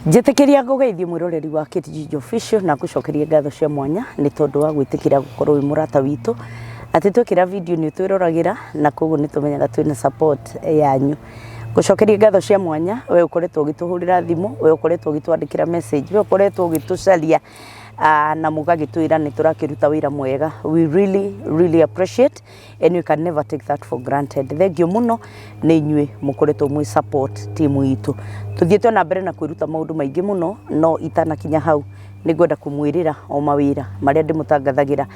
Njĩtĩkĩria ngũgeithie mwĩroreri wa KTG Official na ngũcokerie ngatho cia mwanya nĩ tondũ wa gwĩtĩkĩra gũkorwo wĩ mũrata witũ atĩ twekĩra video nĩ ũtwĩroragĩra na koguo nĩ tũmenyaga twĩna support yanyu. Ngũcokerie ngatho cia mwanya we ũkoretwo ũgĩtũhũrĩra thimũ, we ũkoretwo ũgĩtwandĩkĩra message, we ũkoretwo ũgĩtũcaria na mũgagĩtwĩra nĩ tũrakĩruta wĩra mwega. We really really appreciate and we can never take that for granted. Thengiũ mũno nĩ inyuĩ mũkoretwo mwĩ support team itũ. Tũthiĩte na mbere na kwĩruta maũndũ maingĩ mũno, no itanakinya hau nĩ ngwenda kũmwĩrĩra o mawĩra marĩa ndĩmũtangathagĩra,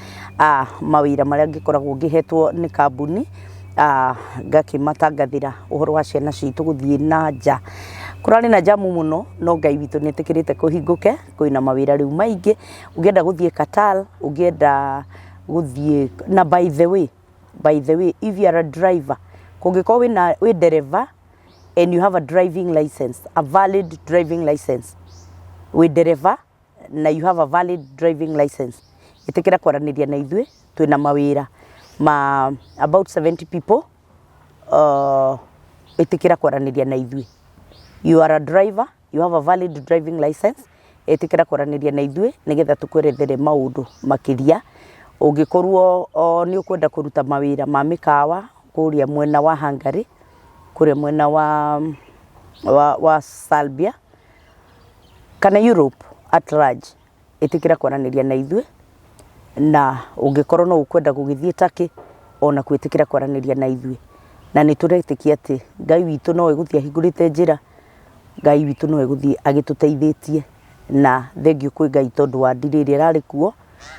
mawĩra marĩa ngĩkoragwo ngĩhetwo nĩ kambuni, ngakĩmatangathĩra ũhoro wa ciana citũ gũthiĩ na nja. Kũrarĩ na jamu mũno, no Ngai witũ nĩ etĩkĩrĩte kũhingũke, kwĩna mawĩra rĩu maingĩ. Ũngĩenda gũthiĩ Qatar, ũngĩenda gũthiĩ, na by the way, by the way, if you are a driver, kũngĩkorwo wĩna wĩ ndereba and you have a driving license, a valid driving license, wĩ ndereba na you have a valid driving license, ĩtĩkĩra kwaranĩria na ithuĩ, twĩna mawĩra ma about 70 people, ĩtĩkĩra kwaranĩria na ithuĩ. You are a driver, you have a valid driving license, ĩtĩkĩra kwaranĩria na ithuĩ nĩgetha tũkwerethere maũndũ makĩria. Ũngĩkorwo nĩ ũkwenda kũruta mawĩra ma mĩkawa kũrĩa mwena wa Hungary, kũrĩa mwena wa Serbia kana Europe at large, ĩtĩkĩra kwaranĩria na ithuĩ. Na ũngĩkorwo no ũkwenda gũgĩthiĩ Turkey, ona kwĩtĩkĩra kwaranĩria na ithuĩ. Na nĩ tũretĩkia atĩ Ngai witũ no egũthiĩ ahingũrĩte njĩra, Ngai witũ no egũthiĩ agĩtũteithĩtie. Na thengiũ kwĩ Ngai tondũ wa ndira ĩrĩa ĩrarĩ kuo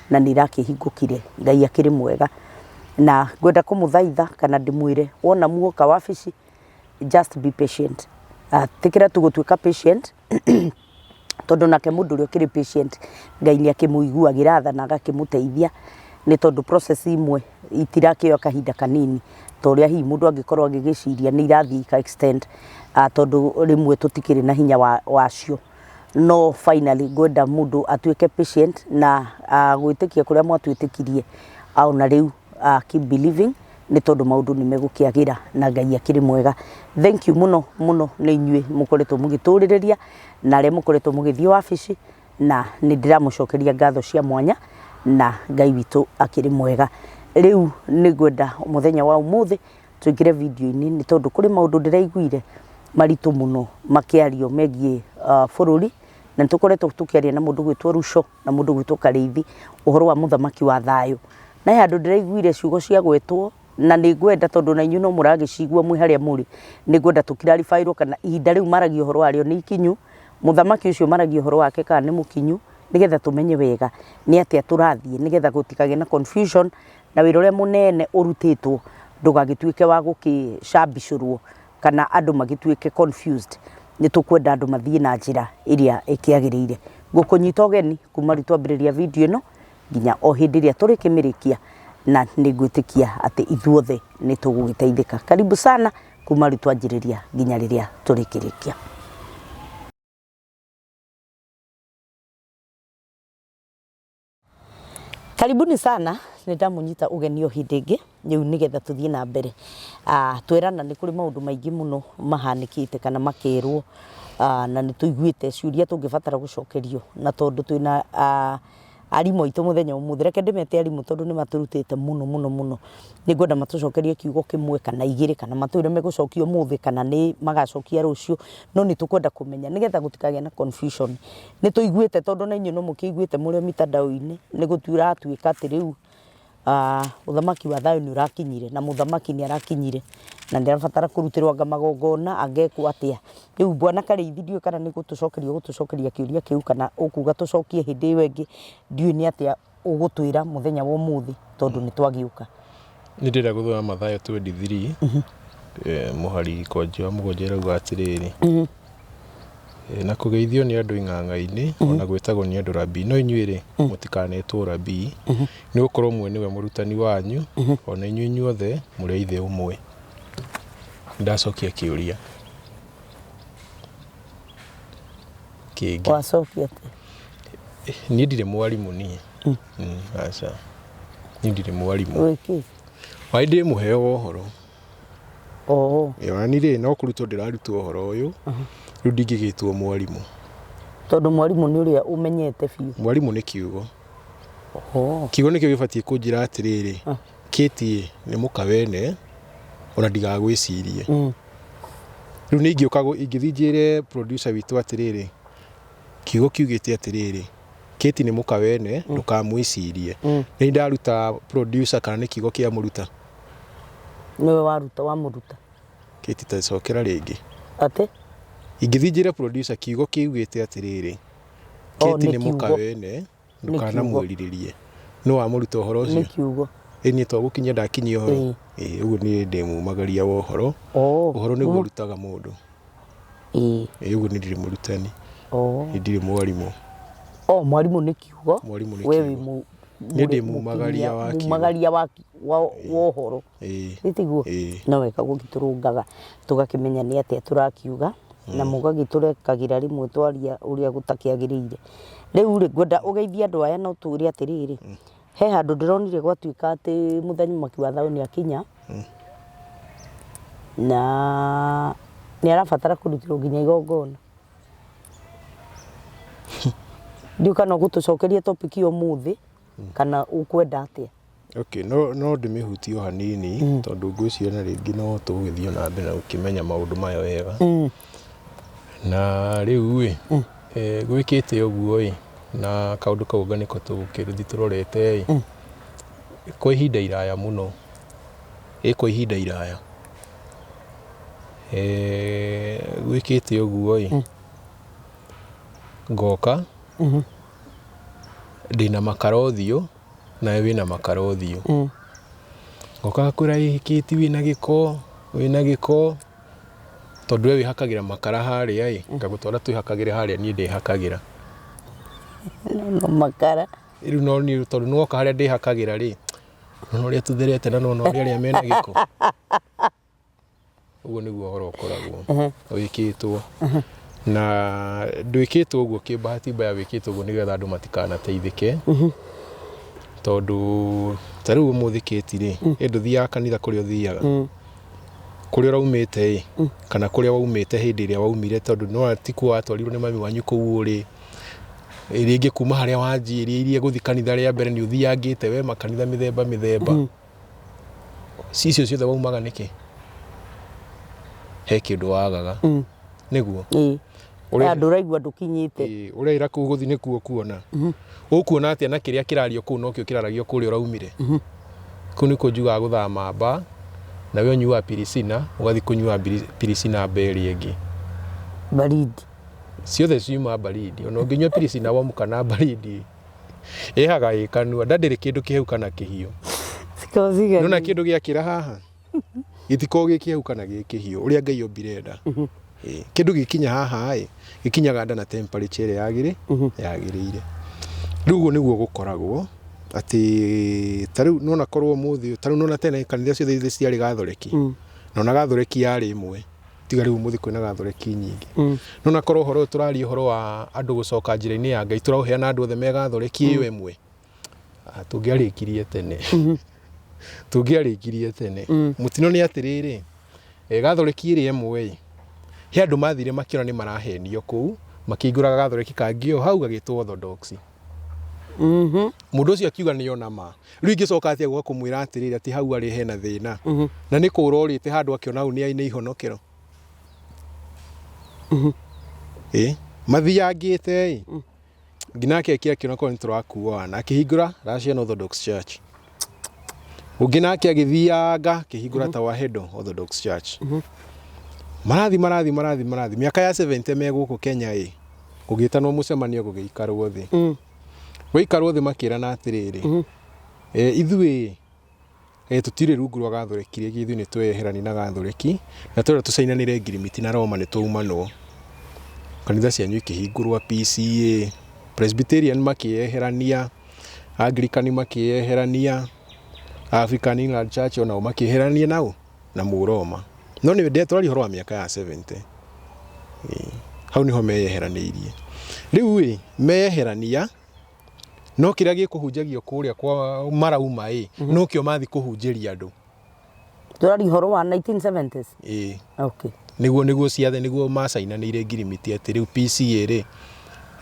na nĩ ĩrakĩhingũkire. Ngai akĩrĩ mwega. Na ngwenda kũmũthaitha kana ndĩmwĩre wona muoka wabici, just be patient. Tĩkĩra tu gũtuĩka patient tondũ nake mũndũ ũrĩa ũkĩrĩ patient Ngai nĩ akĩmũiguagĩra tha na agakĩmũteithia nĩ tondũ process imwe itirakĩoya kahinda kanini ta ũrĩa hihi mũndũ angĩkorwo agĩgĩciria nĩ irathiĩ ika extend, tondũ rĩmwe tũtikĩrĩ na hinya wacio. No finally ngwenda mũndũ atuĩke patient na gwĩtĩkia kũrĩa mwatwĩtĩkirie ona rĩu, keep believing nĩ tondũ maũndũ nĩ megũkĩagĩra na Ngai akĩrĩ mwega. Thank you mũno mũno nĩ inyuĩ mũkoretwo mũgĩtũrĩrĩria na arĩa mũkoretwo mũgĩthiĩ wabici, na nĩ ndĩramũcokeria ngatho cia mwanya na Ngai witũ akĩrĩ mwega. Rĩu nĩ ngwenda mũthenya wa ũmũthĩ tũingĩre video-inĩ nĩ tondũ kũrĩ maũndũ ndĩraiguire maritũ mũno makĩario megiĩ bũrũri, na nĩ tũkoretwo tũkĩaria na mũndũ gwĩtwo Ruco na mũndũ gwĩtwo Karĩithi ũhoro wa mũthamaki wa thayũ. Na he handũ ndĩraiguire ciugo cia gwetwo na nĩ ngwenda tondũ na inyuĩ no mũragĩcigua mwĩ harĩa mũrĩ, nĩ ngwenda tũ clarify rwo kana ihinda rĩu maragia ũhoro warĩo nĩ ikinyu, mũthamaki ũcio maragia ũhoro wake kana nĩ mũkinyu, nĩgetha tũmenye wega nĩ atĩa tũrathiĩ, nĩgetha gũtikagĩe na confusion na wĩra ũrĩa mũnene ũrutĩtwo ndũgagĩtuĩke wa gũkĩcambicũrwo kana andũ magĩtuĩke confused. Nĩ tũkwenda andũ mathiĩ na njĩra ĩrĩa ĩkĩagĩrĩire. Ngũkũnyita ũgeni kuma rĩu twambĩrĩria video ĩno nginya o hĩndĩ ĩrĩa tũrĩkĩmĩrĩkia, na nĩ ngwĩtĩkia atĩ ithuothe nĩ tũgũgĩteithĩka. Karibu sana kuma rĩu twanjĩrĩria nginya rĩrĩa tũrĩkĩrĩkia. Karibuni sana, nĩ ndamũnyita ũgeni o hĩndĩ ĩngĩ rĩu nĩgetha tũthiĩ na mbere. Twerana nĩ kũrĩ maũndũ maingĩ mũno mahanĩkĩte kana makerwo, na nĩ tũiguĩte ciũria tũngĩbatara gũcokerio, na tondũ twĩna arimũ aitũ mũthenya wa ũmũthĩ, reke ndĩmete arimũ tondũ nĩ matũrutĩte mũno mũno mũno. Nĩ ngwenda matũcokerie kiugo kĩmwe kana igĩrĩ, kana matwĩre megũcokia ũmũthĩ kana nĩ magacokia rũciũ, no nĩ tũkwenda kũmenya nĩgetha gũtikagĩe na confusion. Nĩ tũiguĩte tondũ na inyuĩ no mũkĩiguĩte mũrĩ o mitandao-inĩ, nĩ gũratuĩka atĩ rĩu ũthamaki wa thayũ nĩ ũrakinyire na mũthamaki nĩ arakinyire na nĩ arabatara kũrutĩrwo anga magongona anga ekwo atĩa. Rĩu bwana Karĩithi ndiũĩ kana nĩ gũtũcokeria ũgũtũcokeria kĩũria kĩu kana ũkuga tũcokie hĩndĩ ĩyo ĩngĩ, ndiũĩ nĩ atĩa ũgũtwĩra mũthenya wa ũmũthĩ tondũ nĩ twagĩũka. Nĩ ndĩrenda gũthoma Mathayo 23 mũhari kwanjia wa 7 ĩrauga atĩrĩrĩ, na kũgeithio nĩ andũ ing'ang'a-inĩ ona gwĩtagwo nĩ andũ rabii, no inyuĩ-rĩ, mũtikanetwo rabii, nĩ gũkorwo ũmwe nĩwe mũrutani wanyu, o na inyuĩ inyuothe mũrĩ a ithe ũmwe. Ndacokia kĩũria kĩngĩ. Wacokia atĩa? Niĩ ndirĩ mwarimũ niĩ. Aca. Niĩ ndirĩ mwarimũ. Wĩ kĩ? Wai ndĩ mũheo wa ũhoro. Oo. Ĩ ona niĩ rĩ, no kũrutwo ndĩrarutwo ũhoro ũyũ, rĩu ndingĩgĩtwo mwarimũ. Tondũ mwarimũ nĩ ũrĩa ũmenyete biũ. Mwarimũ nĩ kiugo. Oh. Kiugo nĩkĩo gĩbatiĩ kũnjĩra atĩrĩrĩ, Kate nĩ mũka wene ona ndigagwĩcirie. Rĩu nĩ ingĩũka ingĩthiĩ njĩre producer witũ atĩrĩrĩ, kiugo kiugĩte atĩrĩrĩ, Kate nĩ mũka wene ndũkamwĩcirie. Nĩ ndaruta producer kana nĩ kiugo kĩamũruta? Nĩwe waruta wamũruta. Kate ta cokera rĩngĩ. Atĩ? Ingĩthiĩ njĩre producer kiugo kiugĩte atĩrĩrĩ, Oh, Kate nĩ nĩ mũka kiugo. wene Nĩ kiugo. ndũkanamwĩrirĩrie. Nũ wamũruta ũhoro Nĩ ũcio? kiugo. Ĩ niĩ to gũkinyia ndakinyia ũhoro? Ĩĩ. Ĩĩ ũguo niĩ ndĩ mumagaria wa ũhoro. Oh. Ũhoro nĩguo ũrutaga mũndũ. Ĩĩ. Ĩĩ ũguo niĩ ndirĩ mũrutani. Oh. Niĩ ndirĩ mwarimũ. Oh, mwarimũ nĩ kiugo. Mwarimũ nĩ We wĩ kiugo. mu Niĩ ndĩ mumagaria wa kiugo. Mumagaria wa wa wa ũhoro. Ĩĩ. Ĩ tiguo? Ĩĩ. No wega gũgĩtũrũngaga tũgakĩmenya nĩ atĩa tũrakiuga na mũgagĩtũrekagĩra rĩmwe twaria ũrĩa gũtakĩagĩrĩire. Rĩu rĩ, ngwenda ũgeithie andũ aya na ũtwĩre atĩrĩrĩ, he handũ ndĩronire gwatuĩka atĩ mũthamaki wa thayũ nĩ akinya na nĩ arabatara kũrutĩrwo nginya igongona. Ndiũĩ kana ũgũtũcokeria topic ĩyo ũmũthĩ kana ũkwenda atĩa. Okay, no ndĩmĩhutie o hanini tondũ ngwĩciria na rĩngĩ no tũgũgĩthiĩ na mbere na gũkĩmenya maũndũ maya wega. Na rĩu ĩ, gwĩkĩte ũguo ĩ, na kaũndũ kau anga nĩko tũgũkĩthiĩ tũrorete ĩ, kwa ihinda iraya mũno, ĩ kwa ihinda iraya, gwĩkĩte ũguo ĩ, ngoka ndĩna makara ũthiũ nawe wĩna makara ũthiũ. Ngoka ngakwĩra ĩ Kate wĩna gĩko, wĩna gĩko, tondũ we wĩhakagĩra makara harĩa ĩ, ngagũtwara twĩhakagĩre harĩa niĩ ndĩhakagĩra. No makara. Rĩu no niĩ tondũ nĩwoka harĩa ndĩhakagĩra rĩ, nĩwona ũrĩa tũtherete na nĩwona ũrĩa arĩa mena gĩko. Ũguo nĩguo ũhoro ũkoragwo wĩkĩtwo. Na ndwĩkĩtwo ũguo kĩbahati mbaya, wĩkĩtwo ũguo nĩgetha andũ matikanateithĩke. Tondũ ta rĩu ũmũthĩ Kate rĩ, ĩ ndũthiaga kanitha kũrĩa ũthiaga. Kũrĩa ũraumĩte ĩ, kana kũrĩa waumĩte hĩndĩ ĩrĩa waumire, tondũ no ti kuo watwarirwo nĩ mami wanyu kũu ũrĩ. Rĩngĩ kuma harĩa wanjĩrĩirie gũthiĩ kanitha rĩa mbere nĩ ũthiangĩte we makanitha mĩthemba mĩthemba. Icio ciothe waumaga nĩkĩ? He kĩndũ wagaga. Nĩguo. Ĩĩ. Ũrĩa- Andũ ũraigua ndũkinyĩte. Ĩĩ, ũreira kũu gũthiĩ nĩkuo kuona. Ũkuona atĩa na kĩrĩa kĩrario kũu nokĩo kĩraragio kũrĩa ũraumire. Kũu nĩkuo njugaga gũthama mba, na we ũnyuaga pirisina, ũgathiĩ kũnyua pirisina mba ĩrĩa ĩngĩ. Baridi. Ciothe ciuma baridi. Ona ũngĩnyua pirisina womu kana baridi, ĩhaga ĩ kanua. Nda ndĩrĩ kĩndũ kĩhehu kana kĩhiũ. Cikoragwo ciiganaine. Nĩwona kĩndũ gĩakĩra haha? Gĩtikoragwo gĩ kĩhehu kana gĩ kĩhiũ. Ũrĩa Ngai ombire nda. Ĩĩ. Kĩndũ gĩkinya haha ĩ, gĩkinyaga nda na temperature ĩrĩa yagĩrĩire. Rĩu ũguo nĩguo gũkoragwo atĩ ta rĩu nĩwona korwo ũmũthĩ, ta rĩu nĩwona tene kanitha ciothe ithe ciarĩ gathoreki. Na ona gathoreki yarĩ ĩmwe. Tiga rĩu ũmũthĩ kwĩna gathoreki nyingĩ. Nĩwona korwo ũhoro ũyũ tũraria ũhoro wa andũ gũcoka njĩra-inĩ ya Ngai, tũraũheana andũ othe me gathoreki ĩyo ĩmwe. Tũngĩarĩkirie tene. Tũngĩarĩkirie tene. Mũtino nĩ atĩrĩrĩ, gathoreki ĩrĩa ĩmwe ĩ, he andũ mathire makĩona nĩ marahenio kũu, makĩhingũra gathoreki kangĩ o hau gagĩtwo Orthodox. Mũndũ ũcio akiuga nĩ ona ma. Rĩu ingĩcoka atĩa gũka kũmwĩra atĩrĩrĩ atĩ hau arĩ hena thĩna. Na nĩ kũũra orĩte handũ akĩona hau nĩ ihonokero. Ĩ, mathiangĩte ĩ. Nginya nake akĩona korwo nĩ tũrakuana, akĩhingũra Russian Orthodox Church. Ũngĩ nake agĩthianga akĩhingũra Tawahedo Orthodox Church. Marathiĩ marathiĩ marathiĩ marathiĩ. Mĩaka ya 70 me gũkũ Kenya ĩ, gũgĩtanwo mũcemanio gũgĩikarwo thĩ. Gwaikarwo thĩ makĩrana atĩrĩrĩ, ithuĩ tũtirĩ rungu rwa gathoreki rĩngĩ, ithuĩ nĩ tweyeherania na gathoreki na twenda tũcainanĩre ngirimiti na Roma nĩ tũumanwo. Kanitha cianyu ikĩhingũrwo PCA, Presbyterian makĩyeherania, Anglican makĩyeherania, African Inland Church onao makĩyeherania nao na Mũroma. No nĩ tũraria ũhoro wa mĩaka ya 70. Hau nĩho meyeheranĩirie. Rĩu ĩ, meyeherania no kĩrĩa gĩkũhunjagio kũrĩa kwa marauma ĩ, nokĩo mathiĩ kũhunjĩria andũ. Tũraria ũhoro wa 1970s. Ĩĩ. Okay. Nĩguo ciathe nĩguo macainanĩire ngirimiti atĩ rĩu PCA rĩ,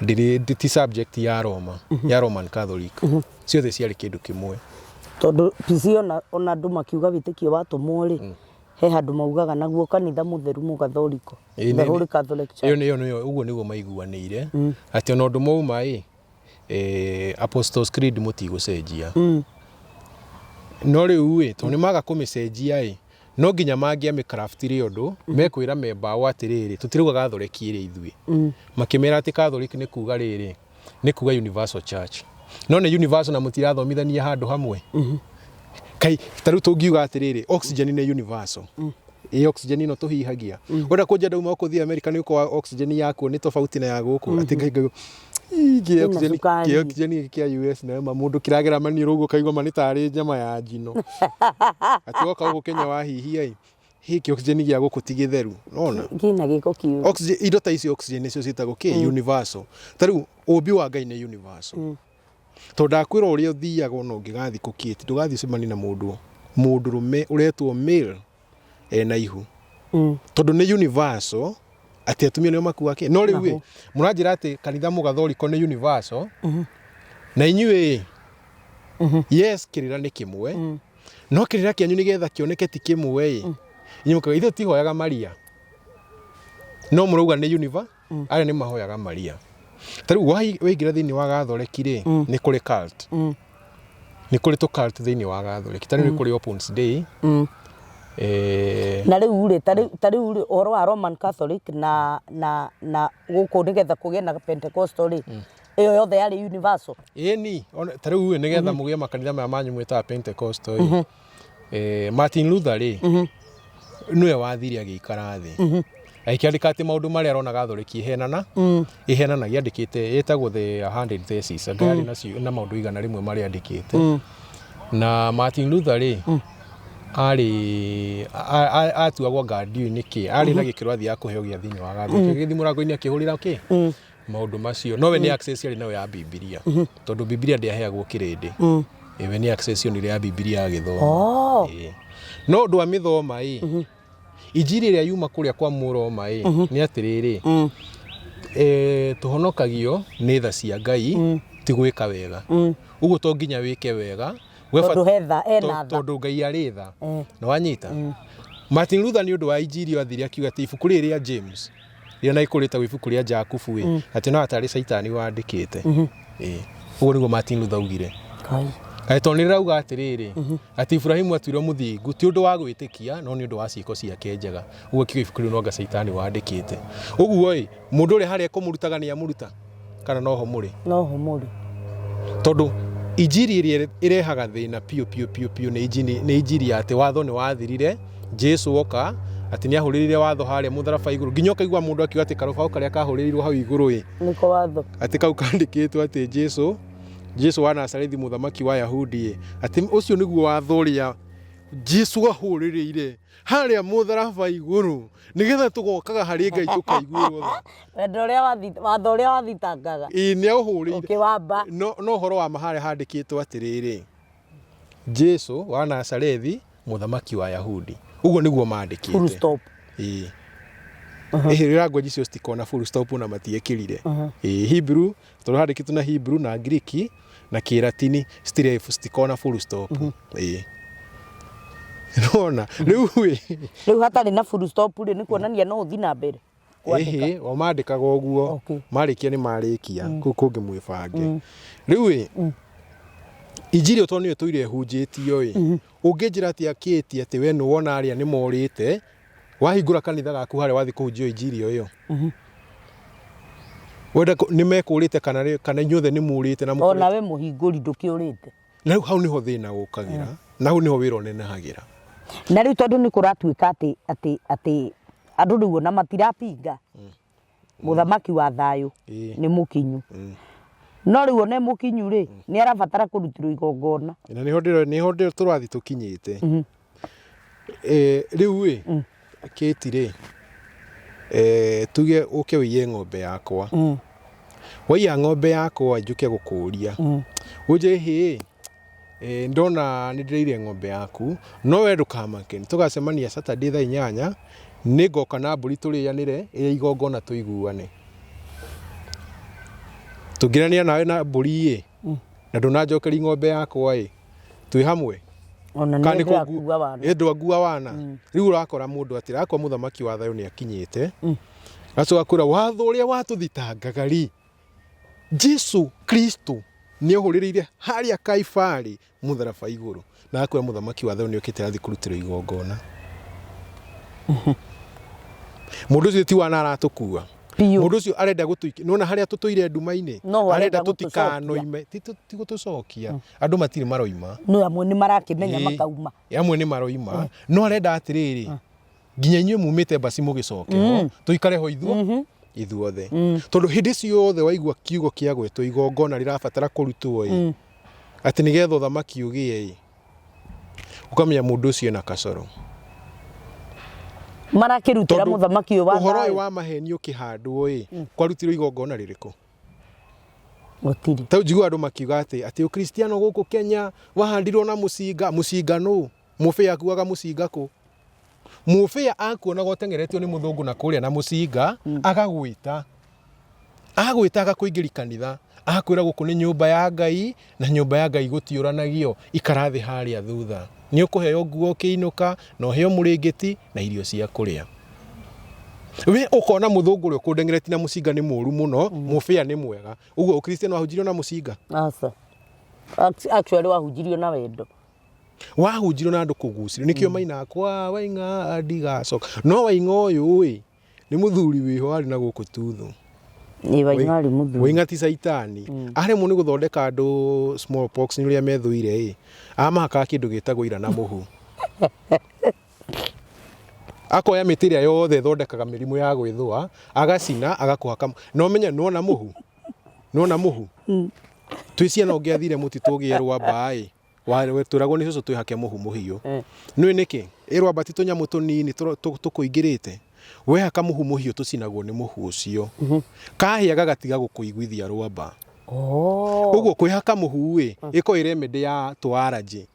Ndĩrĩ ti subject ya Roma, ya Roman Catholic. Ciothe ciarĩ kĩndũ kĩmwe. Tondũ PC ona andũ makiuga wĩtĩkio watũmwo rĩ, he handũ maugaga naguo kanitha mũtheru mũgathoriko, the Holy Catholic Church. Ĩyo nĩyo nĩyo ũguo nĩguo maiguanĩire atĩ ona ũndũ mauma ĩ Apostles Creed mũtigũcenjia. No rĩu ĩ tondũ nĩ maga kũmĩcenjia ĩ no nginya mangĩamĩcraftire ũndũ mekwĩra memba ao atĩrĩrĩ tũtirauga gathoreki ĩrĩ ithuĩ. Makĩmera atĩ Catholic nĩ kuga rĩrĩ nĩ kuga Universal Church. No nĩ universal na mũtirathomithania handũ hamwe. Kai ta rĩu tũngiuga atĩrĩrĩ oxygen nĩ universal. Ĩ oxygen ĩno tũhihagia. Wenda kũnja ndauma gũkũ thiĩ America nĩ ũkoa oxygen yakuo nĩ tofauti na ya gũkũ. Atĩ ngai ngai Ĩna cukari. kĩ oxygen gĩkĩ kĩa US nayo ma mũndũ kĩragera maniũrũ ũguo ũkaigua ma nĩ tarĩ nyama ya njino. Atĩ woka gũkũ Kenya wahihia ĩ hĩ kĩ oxygen gĩa gũkũ ti gĩtheru. Nona? Kĩna gĩko kĩũru. Oxygen, indo ta icio oxygen nĩcio ciĩtagwo kĩ universal. Ta rĩu ũmbi wa Ngai nĩ universal. Tondũ ndakwĩra ũrĩa ũthiaga ona ũngĩgathiĩ kũkĩti ndũgathiĩ ũcemanie na mũndũ mũndũrũme ũretwo male ena ihu. Tondũ nĩ universal atĩ atumia nĩo makuaga kĩ. No rĩu ĩ mũranjĩra atĩ kanitha mũgathoriko nĩ universal na inyuĩ yes kĩrĩra nĩ kĩmwe no kĩrĩra kĩanyu nĩgetha kĩoneke ti kĩmwe ĩ inyuĩ mũkauga ithuĩ tihoyaga Maria no mũrauga nĩ universe arĩa nĩ mahoyaga Maria. Ta rĩu waingĩra thĩinĩ wa gathoreki rĩ nĩ kũrĩ cult. Nĩ kũrĩ tũ cult thĩinĩ wa gathoreki. Ta rĩu nĩ kũrĩ Opens Day. Na rĩu rĩ ta rĩu rĩ ũhoro wa Roman Catholic na gũkũ nĩgetha kũgĩe na Pentecostal rĩ ĩyo yothe yarĩ universal. Ĩni ta rĩu ĩ nĩgetha mũgĩe makanitha maya manyu mwĩtaga Pentecostal ĩ Martin Luther rĩ nĩwe wathire agĩikara thĩ agĩkĩandĩka atĩ maũndũ marĩa arona gathoreki ihenana ihenanagia andĩkĩte ĩtagwo the 100 thesis anga yarĩ nacio na maũndũ 100 marĩa andĩkĩte. Na Martin Luther rĩ arĩ atuagwo anga ndiũĩ nĩkĩ arĩ na gĩkĩro athiaga kũheo gĩa thĩinĩ wa gathoreki agĩthiĩ mũrango-inĩ akĩhũrĩra kĩ maũndũ macio nowe nĩ access arĩ nayo ya Bibilia tondũ Bibilia ndĩaheagwo kĩrĩndĩ. We nĩ access onire ya Bibilia agĩthoma. No ũndũ wa mĩthoma ĩ injiri ĩrĩa yuma kũrĩa kwa Mũroma ĩ nĩ atĩrĩrĩ tũhonokagio nĩ tha cia Ngai ti gwĩka wega. Ũguo to nginya wĩke wega Tondũ he tha, ena tha. Tondũ Ngai arĩ tha. Nĩ wanyita? Martin Luther nĩ ũndũ wa injiri ĩyo athire akiuga atĩ ibuku rĩrĩ rĩa James rĩrĩa na ikũrũ rĩtagwo ibuku rĩa Jakubu ĩ atĩ no atarĩ Caitani wandĩkĩte. Ũguo nĩguo Martin Luther augire. Atĩ tondũ nĩ rĩrauga atĩrĩrĩ atĩ Ibrahimu atuirwo mũthingu ti ũndũ wa gwĩtĩkia no nĩ ũndũ wa ciĩko ciake njega. Ũguo akiuga ibuku rĩu no anga Caitani wandĩkĩte. Ũguo ĩ mũndũ ũrĩa harĩa ekũmũrutaga nĩ amũruta kana noho mũrĩ? Noho mũrĩ. Tondũ injiri ĩrĩa ĩrehaga thĩna piũ piũ piũ piũ nĩ injiri, nĩ injiri ya atĩ watho nĩ wathirire, Jesu oka atĩ nĩ ahũrĩrire watho harĩa mũtharaba igũrũ nginya ũkaigua mũndũ akiuga atĩ karũbaũ karĩa kahũrĩrirwo hau igũrũ ĩ nĩko watho atĩ kau kandĩkĩtwo atĩ Jesu Jesu wa Nazarethi mũthamaki wa Yahudi ĩ atĩ ũcio nĩguo watho ũrĩa Jesu ahũrĩrĩire harĩa mũtharaba igũrũ nĩgetha tũgokaga harĩ Ngai tũkaiguĩrwo tha. Wendo ũrĩa watho ũrĩa wathitangaga. Ĩĩ nĩ aũhũrĩire. Ũkĩwamba. No ũhoro wa ma harĩa handĩkĩtwo atĩrĩrĩ, Jesu wa Nazarethi mũthamaki wa Yahudi. Ũguo nĩguo mandĩkĩte. Full stop. Ĩĩ. Ĩhĩ language icio citikona full stop na matiekĩrire. Ĩĩ Hebrew tondũ handĩkĩtwo na Hebrew na Greek na Kĩratini citirĩ citikona full stop. Ĩĩ. Nĩwona rĩu ĩ Rĩu hatarĩ na full stop rĩ nĩ kuonania no ũthiĩ na mbere kwandĩka. Ĩhĩ, o mandĩkaga ũguo. Okay. Marĩkia nĩ marĩkia kũu kũngĩ mwĩbange. Rĩu ĩ injiri ĩyo tondũ nĩyo ĩtũire ĩhunjĩtio ĩ ũngĩnjĩra atĩa kĩti atĩ we nĩ wona arĩa nĩ morĩte wahingũra kanitha gaku harĩa wathiĩ kũhunjia injiri ĩyo. Wenda nĩ mekũrĩte kana kana inyuothe nĩ mũrĩte na mũkũrĩte. Ona we mũhingũri ndũkĩũrĩte. Na rĩu hau nĩho thĩna ũkagĩra na hau nĩho wĩra ũnenehagĩra. Na rĩu tondũ nĩ kũratuĩka atĩ atĩ atĩ andũ rĩu ona matirapinga mũthamaki wa thayũ nĩ mũkinyu. No rĩu ona e mũkinyu rĩ nĩ arabatara kũrutĩrwo igongona. Na nĩho ndĩro nĩho ndĩro tũrathiĩ tũkinyĩte. Rĩu ĩ Kate rĩ tuge ũke ũiye ng'ombe yakwa. Waiya ng'ombe yakwa njũke gũkũria. Ũnjĩre hĩ ndona nĩ ndĩrĩire ng'ombe yaku no we ndũkamake nĩ tũgacemania Saturday thaa 8 nĩ ngoka na mbũri tũrĩanĩre ĩrĩ igongona tũiguane. Tũngĩranĩra nawe na mbũri ĩ, na ndũnanjokeria ng'ombe yakwa ĩ, twĩ hamwe? Ona Kana nĩ nĩ ndĩrakua wana. Ĩ, ndwangua wana. Rĩu ũrakora mũndũ atĩrĩ, akwa mũthamaki wa thayũ nĩ akinyĩte, agacoka kwĩra watho ũrĩa watũthitangaga rĩ, Jesu Kristo nĩ ohũrĩrĩire harĩa Kaibarĩ mũtharaba igũrũ, na agakwĩra mũthamaki wa thayũ nĩ okĩte arathiĩ kũrutĩrwo igongona. Mũndũ ũcio ti wana aratũkua. Biũ. Mũndũ ũcio arenda gũtũikia, nĩwona harĩa tũtũire nduma-inĩ, No arenda arenda gũtũcokia. tũtikanoime, ti gũtũcokia, andũ matirĩ maroima. No amwe nĩ marakĩmenya Ĩĩ. makauma. Amwe nĩ maroima, no arenda atĩrĩrĩ, nginya inyuĩ mumĩte mbasi mũgĩcoke ho, tũikare ho ithuothe. Tondũ hĩndĩ ciothe waigua kiugo kĩa gwetwo igongona rĩrabatara kũrutwo ĩ, atĩ nĩgetha ũthamaki ũgĩe ĩ, ũkamenya mũndũ ũcio ena kacoro. Marakĩrutĩra Tondũ mũthamaki ũyũ wa ũhoro ũyũ thayũ. wa maheni ũkĩhandwo ĩ, kwarutirwo igongona rĩrĩkũ? Gũtirĩ. Tau njiguaga andũ makiuga atĩ ũkristiano gũkũ Kenya wahandirwo na mũcinga. Mũcinga nũ? Mũbĩa akuaga mũcinga kũ? Mũbĩa akuonaga ũteng'eretio nĩ mũthũngũ na kũrĩa na mũcinga, agagwĩta. Agwĩta agakũingĩria kanitha, agakwĩra gũkũ nĩ nyũmba ya Ngai, na nyũmba ya Ngai gũtiũranagio, ikara thĩ harĩa thutha. Nĩ ũkũheo nguo ũkĩinũka, na ũheo mũrĩngĩti na irio cia kũrĩa. We ũkona mũthũngũ ũrĩa ũkũndengeretie na mũcinga nĩ mũru mũno, mũbĩa nĩ mwega. Ũguo ũkristiano wahunjirio na mũcinga? Aca. Actually wahunjirio na wendo. Wahunjirio na andũ kũgucĩrĩrio. Nĩkĩo mainaga kwa Waing'a ndigacoka. No Waing'a ũyũ ĩ, nĩ mũthuri wĩho arĩ na gũkũ tuthu. Ĩ Waing'a arĩ mũthuri. Waing'a ti caitani. Aremwo nĩ gũthondeka andũ smallpox nĩ ũrĩa methũire ĩ, amahakaga kĩndũ gĩtagwo ira na mũhu. Akoya mĩtĩ ĩrĩa yothe ĩthondekaga mĩrimũ ya gwĩthũa, agacina, agakũhaka. Na ũmenye nĩwona mũhu? Nĩwona mũhu? Twĩ ciana ũngĩathire mũtitũ ũgĩe rwamba ĩ, twĩragwo nĩ cũcũ twĩhake mũhu mũhiũ. Nĩũĩ nĩkĩ? Ĩ rwamba ti tũnyamũ tũnini tũkũingĩrĩte? Wehaka mũhu mũhiũ tũcinagwo nĩ mũhu ũcio. Kahĩa gagatiga gũkũiguithia rwamba. Ũguo kwĩhaka mũhu ĩ, ĩkoragwo ĩ remedy ya tũ allergy.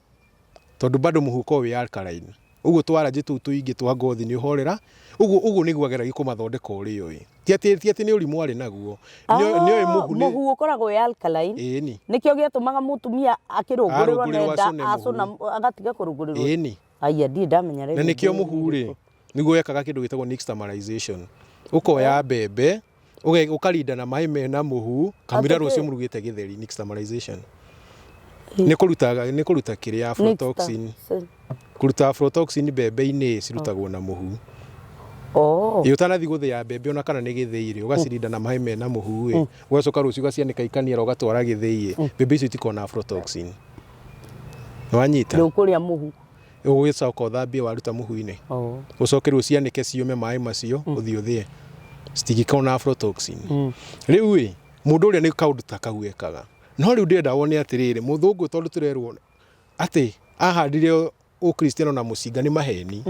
Tondũ bado mũhu ũkoragwo wĩ alkaline. Ũguo tũ allergy tũu tũingĩ twa ngothi nĩ ũhorera. Ũguo ũguo nĩguo ageragia kũmathondeka ũrĩa ũĩ. Ti atĩ ti atĩ nĩ ũrimũ arĩ naguo. Nĩ oĩ mũhu nĩ Mũhu ũkoragwo wĩ alkaline. Ĩni. Nĩkĩo gĩatũmaga mũtumia akĩrũngũrĩrwo Arũngũrĩrwo nenda acũne mũhu. acũna agatiga kũrũngũrĩrwo. Ĩni. Aya ndirĩ ndamenya Na nĩkĩo mũhu rĩ, nĩguo wekaga kĩndũ gĩtagwo nixtamalization. Ũkoya mbembe, ũkarinda na maĩ mena mũhu, kamũira Atĩ rũciũ kĩ? mũrugĩte gĩtheri, nixtamalization. Nĩ kũruta nĩ kũruta kĩrĩa aflatoxin. Kũruta aflatoxin mbembe-inĩ cirutagwo na mũhu. Oh. Ĩ ũtanathiĩ gũthĩa mbembe ona kana nĩ gĩthĩi rĩ, ũgacirinda na maĩ mena mũhu ĩ, ũgacoka rũciũ ũgacianĩka ikaniara ũgatwara gĩthĩi ĩ, mbembe icio itikoragwo na aflatoxin. Nĩwanyita? Ndũkũrĩa mũhu. Ũgũgĩcoka ũthambie waruta mũhu-inĩ. Oh. Ũcoke rĩu ũcianĩke ciũme maĩ macio, ũthiĩ ũthĩe. Citingĩkorwo na aflatoxin. Rĩu ĩ, mũndũ ũrĩa nĩ kaũndũ ta kau ekaga. No rĩu ndĩrenda wone atĩrĩrĩ, mũthũngũ tondũ tũrerwo atĩ ahandire ũkristiano na mũcinga nĩ maheni.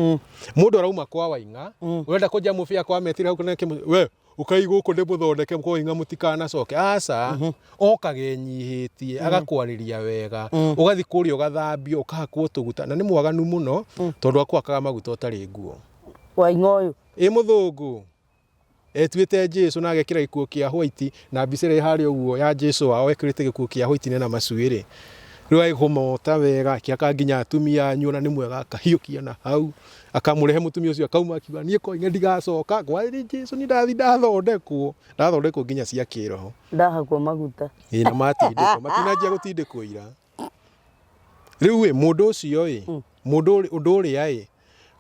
Mũndũ arauma kwa Waing'a, ũrenda kũnjia mũbĩa kwa metire hau kana kĩmũ- we ũkai gũkũ ndĩmũthondeke kwa Waing'a mũtikanacoke. Aca, okaga enyihĩtie, agakwarĩria wega, ũgathiĩ kũrĩa ũgathambio, ũkahakwo tũguta, na nĩ mwaganu mũno tondũ akũhakaga maguta ũtarĩ nguo. Waing'a ũyũ. Ĩ mũthũngũ. Etuĩte Jesu na agekĩra gĩkuo kĩa white na mbica ĩrĩa ĩ harĩa ũguo ya Jesu wao ekĩrĩte gĩkuo kĩa white na macuĩrĩ. Rĩu agĩkũmota wega akĩhaka nginya atumia anyu ona nĩ mwega akahiũkia na hau akamũrehe mũtumia ũcio akauma akiuga niĩ koine ndigacoka kwarĩ Jesu nĩ ndathi ndathondekwo ndathondekwo nginya cia kĩroho. Ndahakwo maguta. Ĩ na matindĩkwo matinanjia gũtindĩkwo ira. Rĩu ĩ mũndũ ũcio ĩ mũndũ ũndũ ũrĩa ĩ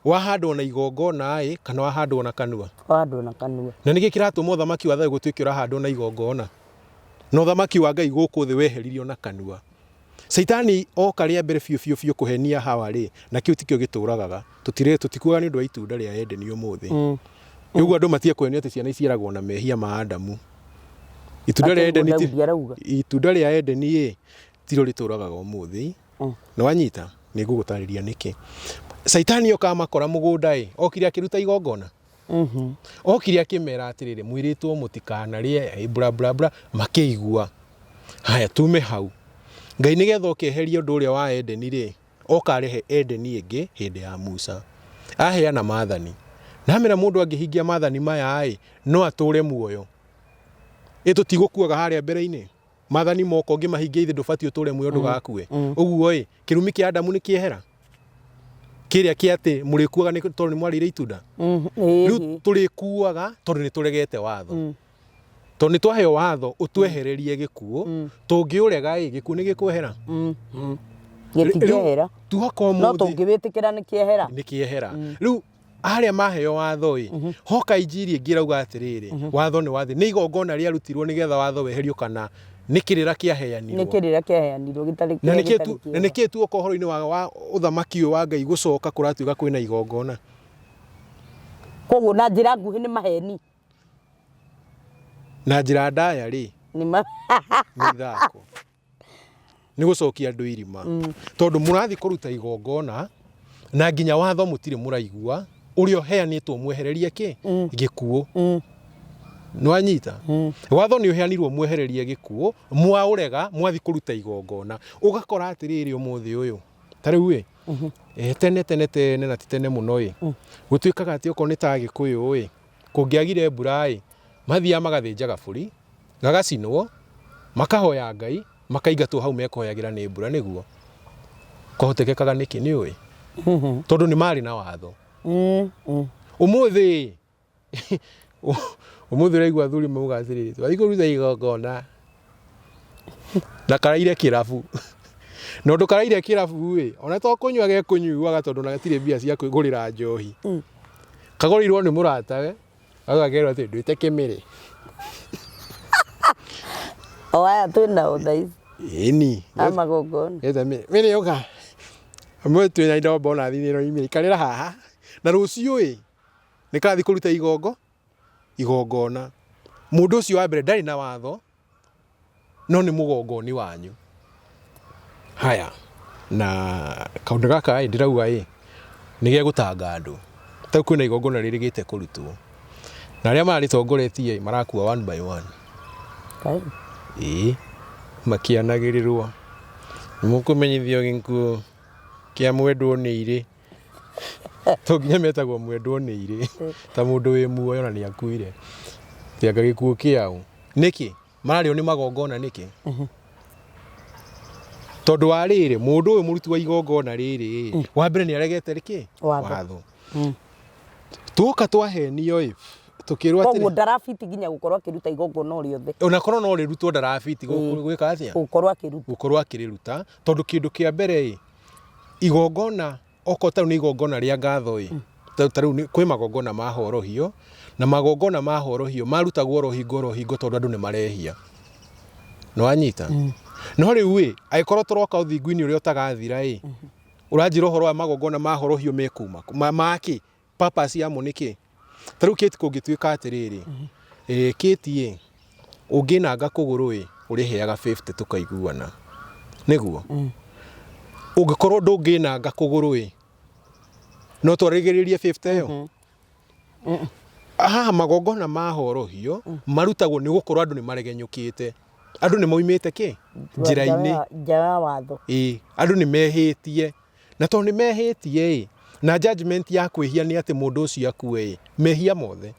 Wahandwo na igongona-ĩ, kana wahandwo na kanua? Wahandwo na kanua. Na nĩkĩ kĩratũma ũthamaki wa thayũ gũtuĩke ũrahandwo na igongona? Na ũthamaki wa Ngai gũkũ thĩ weheririo na kanua. Caitani oka rĩa mbere biũ biũ biũ kũhenia Hawa rĩ, na kĩu tikĩo gĩtũragaga. Tũtirĩ tũtikuaga nĩ ũndũ wa itunda rĩa Edeni ũmũthĩ. Ũguo andũ matige kũhenio atĩ ciana iciaragwo na mehia ma Adamu. Itunda rĩa Atĩ ũguo Edeni ti Daudi arauga. itunda rĩa Edeni ĩ, tiro rĩtũragaga ũmũthĩ. Nĩ wanyita? Nĩ ngũgũtarĩria nĩkĩ. Caitani oka amakora mũgũnda ĩ, okire akĩruta igongona? Okire akĩmera atĩrĩrĩ, mwĩrĩtwo mũtikanarĩe bla bla bla, makĩigua. Haya, tume hau. Ngai nĩgetha oke eherie ũndũ ũrĩa wa Edeni rĩ, oka arehe Edeni ĩngĩ hĩndĩ ya Musa. Aheana maathani. Na amera mũndũ angĩhingia maathani maya ĩ, no atũre muoyo. Ĩ tũtigũkuaga harĩa mbere-inĩ mathani moka ũngĩmahingia ithe ndũbatiĩ ũtũre muoyo ndũgakue. Ũguo ĩ kĩrumi kĩa Adamu nĩ kĩehera kĩrĩa kĩa atĩ mũrĩkuaga nĩ tondũ nĩ mwarĩire itunda. Rĩu tũrĩkuaga tondũ nĩ tũregete watho, tondũ nĩ twaheo watho ũtwehererie gĩkuũ. Tũngĩũrega ĩ gĩkuũ nĩ gĩkwehera? Gĩtingĩehera. Tuoka no ũmũthĩ tũngĩwĩtĩkĩra nĩ kĩehera. Nĩ kĩehera. Rĩu arĩa maheo watho ĩ hoka injiri ĩngĩ ĩrauga atĩrĩrĩ, watho nĩ wathi nĩ igongona rĩarutirwo nĩgetha watho weherio kana nĩ kĩrĩra nĩ kĩaheanirwo? Kĩrĩra kĩaheanirwo gĩtarĩ na nĩkĩ gĩtarĩ tu na kĩega. nĩkĩ tuoka ũhoro-inĩ wa ũthamaki ũyũ wa Ngai gũcoka kũratuĩka kwĩna igongona? Koguo na njĩra nguhĩ nĩ maheni. Na njĩra ndaya rĩ nĩ ma nĩ ithako, nĩ gũcokia andũ irima, tondũ mũrathiĩ kũruta igongona na nginya watho mũtirĩ mũraigua ũrĩa ũheanĩtwo mwehererie kĩ gĩkuũ. Nĩwanyita? Watho nĩ ũheanirwo mwehererie gĩkuũ, mwaũrega, mwathiĩ kũruta igongona. Ũgakora atĩrĩrĩ, ũmũthĩ ũyũ ta rĩu ĩ tene tene tene na ti tene mũno ĩ gũtuĩkaga atĩ okorwo nĩ ta Gĩkũyũ ĩ kũngĩagire mbura ĩ mathiaga magathĩnja gabũri gagacinwo, makahoya Ngai, makaingatwo hau mekũhoyagĩra nĩ mbura. Nĩguo kũhotekekaga nĩkĩ? Nĩ ũĩ? Tondũ nĩ marĩ na watho. Ũmũthĩ ũmũthĩ ũraigua athuri mauga atĩrĩrĩ, twathiĩ kũruta igongona na karaire kĩrabu, na ũndũ karaire kĩrabu ĩ ona to kũnyua gekũnyuaga, tondũ ona gatirĩ mbia cia kwĩgũrĩra njohi, kagũrĩirwo nĩ mũratawe, gagakerwo atĩ ndwĩte kĩmĩrĩ. O aya twĩ nao thaa ici Ĩni. A magongona. Eta mĩrĩ ũka ũmũthĩ twĩna indo bonathi ĩno imĩrĩ ikarĩra haha na rũciũ ĩ nĩ karathiĩ kũruta igongona. Mũndũ ũcio wa mbere ndarĩ na watho, no nĩ mũgongoni wanyu. Haya, na kaũndũ gaka ĩ ndĩrauga ĩ nĩ gegũtanga andũ. Ta kwĩna igongona rĩrĩgĩte kũrutwo na arĩa mararĩtongoretie marakua one by one. Kai. Ĩĩ, makĩanagĩrĩrwo nĩmũkũmenyithio gĩkuũ kĩa mwendwo nĩ irĩ, to nginya metagwo mwendwo nĩ irĩ ta mũndũ wĩ muoyo na nĩ akuire. Tianga gĩkuũ kĩao nĩkĩ mararĩo nĩ magongona? Nĩkĩ? Tondũ wa rĩrĩ, mũndũ ũyũ mũruti wa igongona rĩrĩ wa mbere nĩ aregete rĩkĩ? Watho. Watho. Tuoka twahenio ĩ tũkĩrwo Koguo atĩrĩ ndarabiti nginya gũkorwo akĩruta igongona o rĩothe. Ona korwo no rĩrutwo, ndarabiti gwĩka atĩa? Gũkorwo akĩruta. Gũkorwo akĩrĩruta, tondũ kĩndũ kĩa mbere ĩ igongona okorwo tarĩu nĩ igongona rĩa ngatho ĩ ta rĩu kwĩ magongona ma horohio, na magongona ma horohio marutagwo oro hingo tondũ andũ nĩ marehia. Nĩwanyita? No rĩu ĩ angĩkorwo tũroka ũthingu-inĩ ũrĩa ũtagathira ĩ ũranjĩra ũhoro wa magongona ma horohio mekuma kũ? Makĩ purpose yamo nĩ kĩ? Ta rĩu kĩti kũngĩtuĩka atĩrĩrĩ, kĩti ĩ ũngĩnanga kũgũrũ ĩ ũrĩheaga 50 tũkaiguana, nĩguo ũngĩkorwo ndũngĩnanga kũgũrũ ĩ no twarĩgĩrĩrie 50 ĩyo. Haha magongona ma horohio marutagwo nĩ gũkorwo andũ nĩ maregenyũkĩte, andũ nĩ maumĩte kĩ njĩra-inĩ. Nja ya watho. Ĩĩ, andũ nĩ mehĩtie, na tondũ nĩ mehĩtie ĩ na judgment ya kwĩhia nĩ atĩ mũndũ ũcio akue ĩ mehia mothe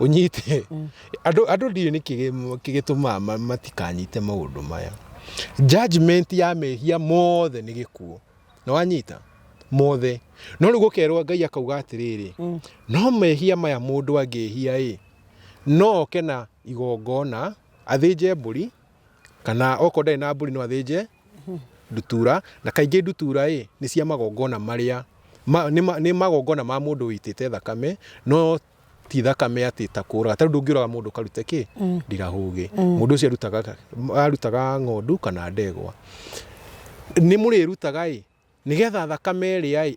ũnyite. Andũ ndiũĩ nĩkĩ gĩtũmaga matikanyite maũndũ maya. Judgment ya mehia mothe nĩ gĩkuũ, nĩ wanyita? Mothe. No rĩu gũkerwo Ngai akauga atĩrĩrĩ, no mehia maya mũndũ angĩhia ĩ no oke na igongona, athĩnje mbũri, kana okorwo ndarĩ na mbũri no athĩnje ndutura. Na kaingĩ ndutura ĩ nĩ cia magongona marĩa nĩ magongona ma mũndũ wĩitĩte thakame, no ti thakame atĩ ta kũraga. Ta rĩu ndũngĩũraga mũndũ ũkarute kĩ ndirahũgĩ. Mũndũ ũcio arutaga ng'ondu kana ndegwa. Nĩ mũrĩrutaga ĩ nĩgetha thakame ĩrĩa ĩ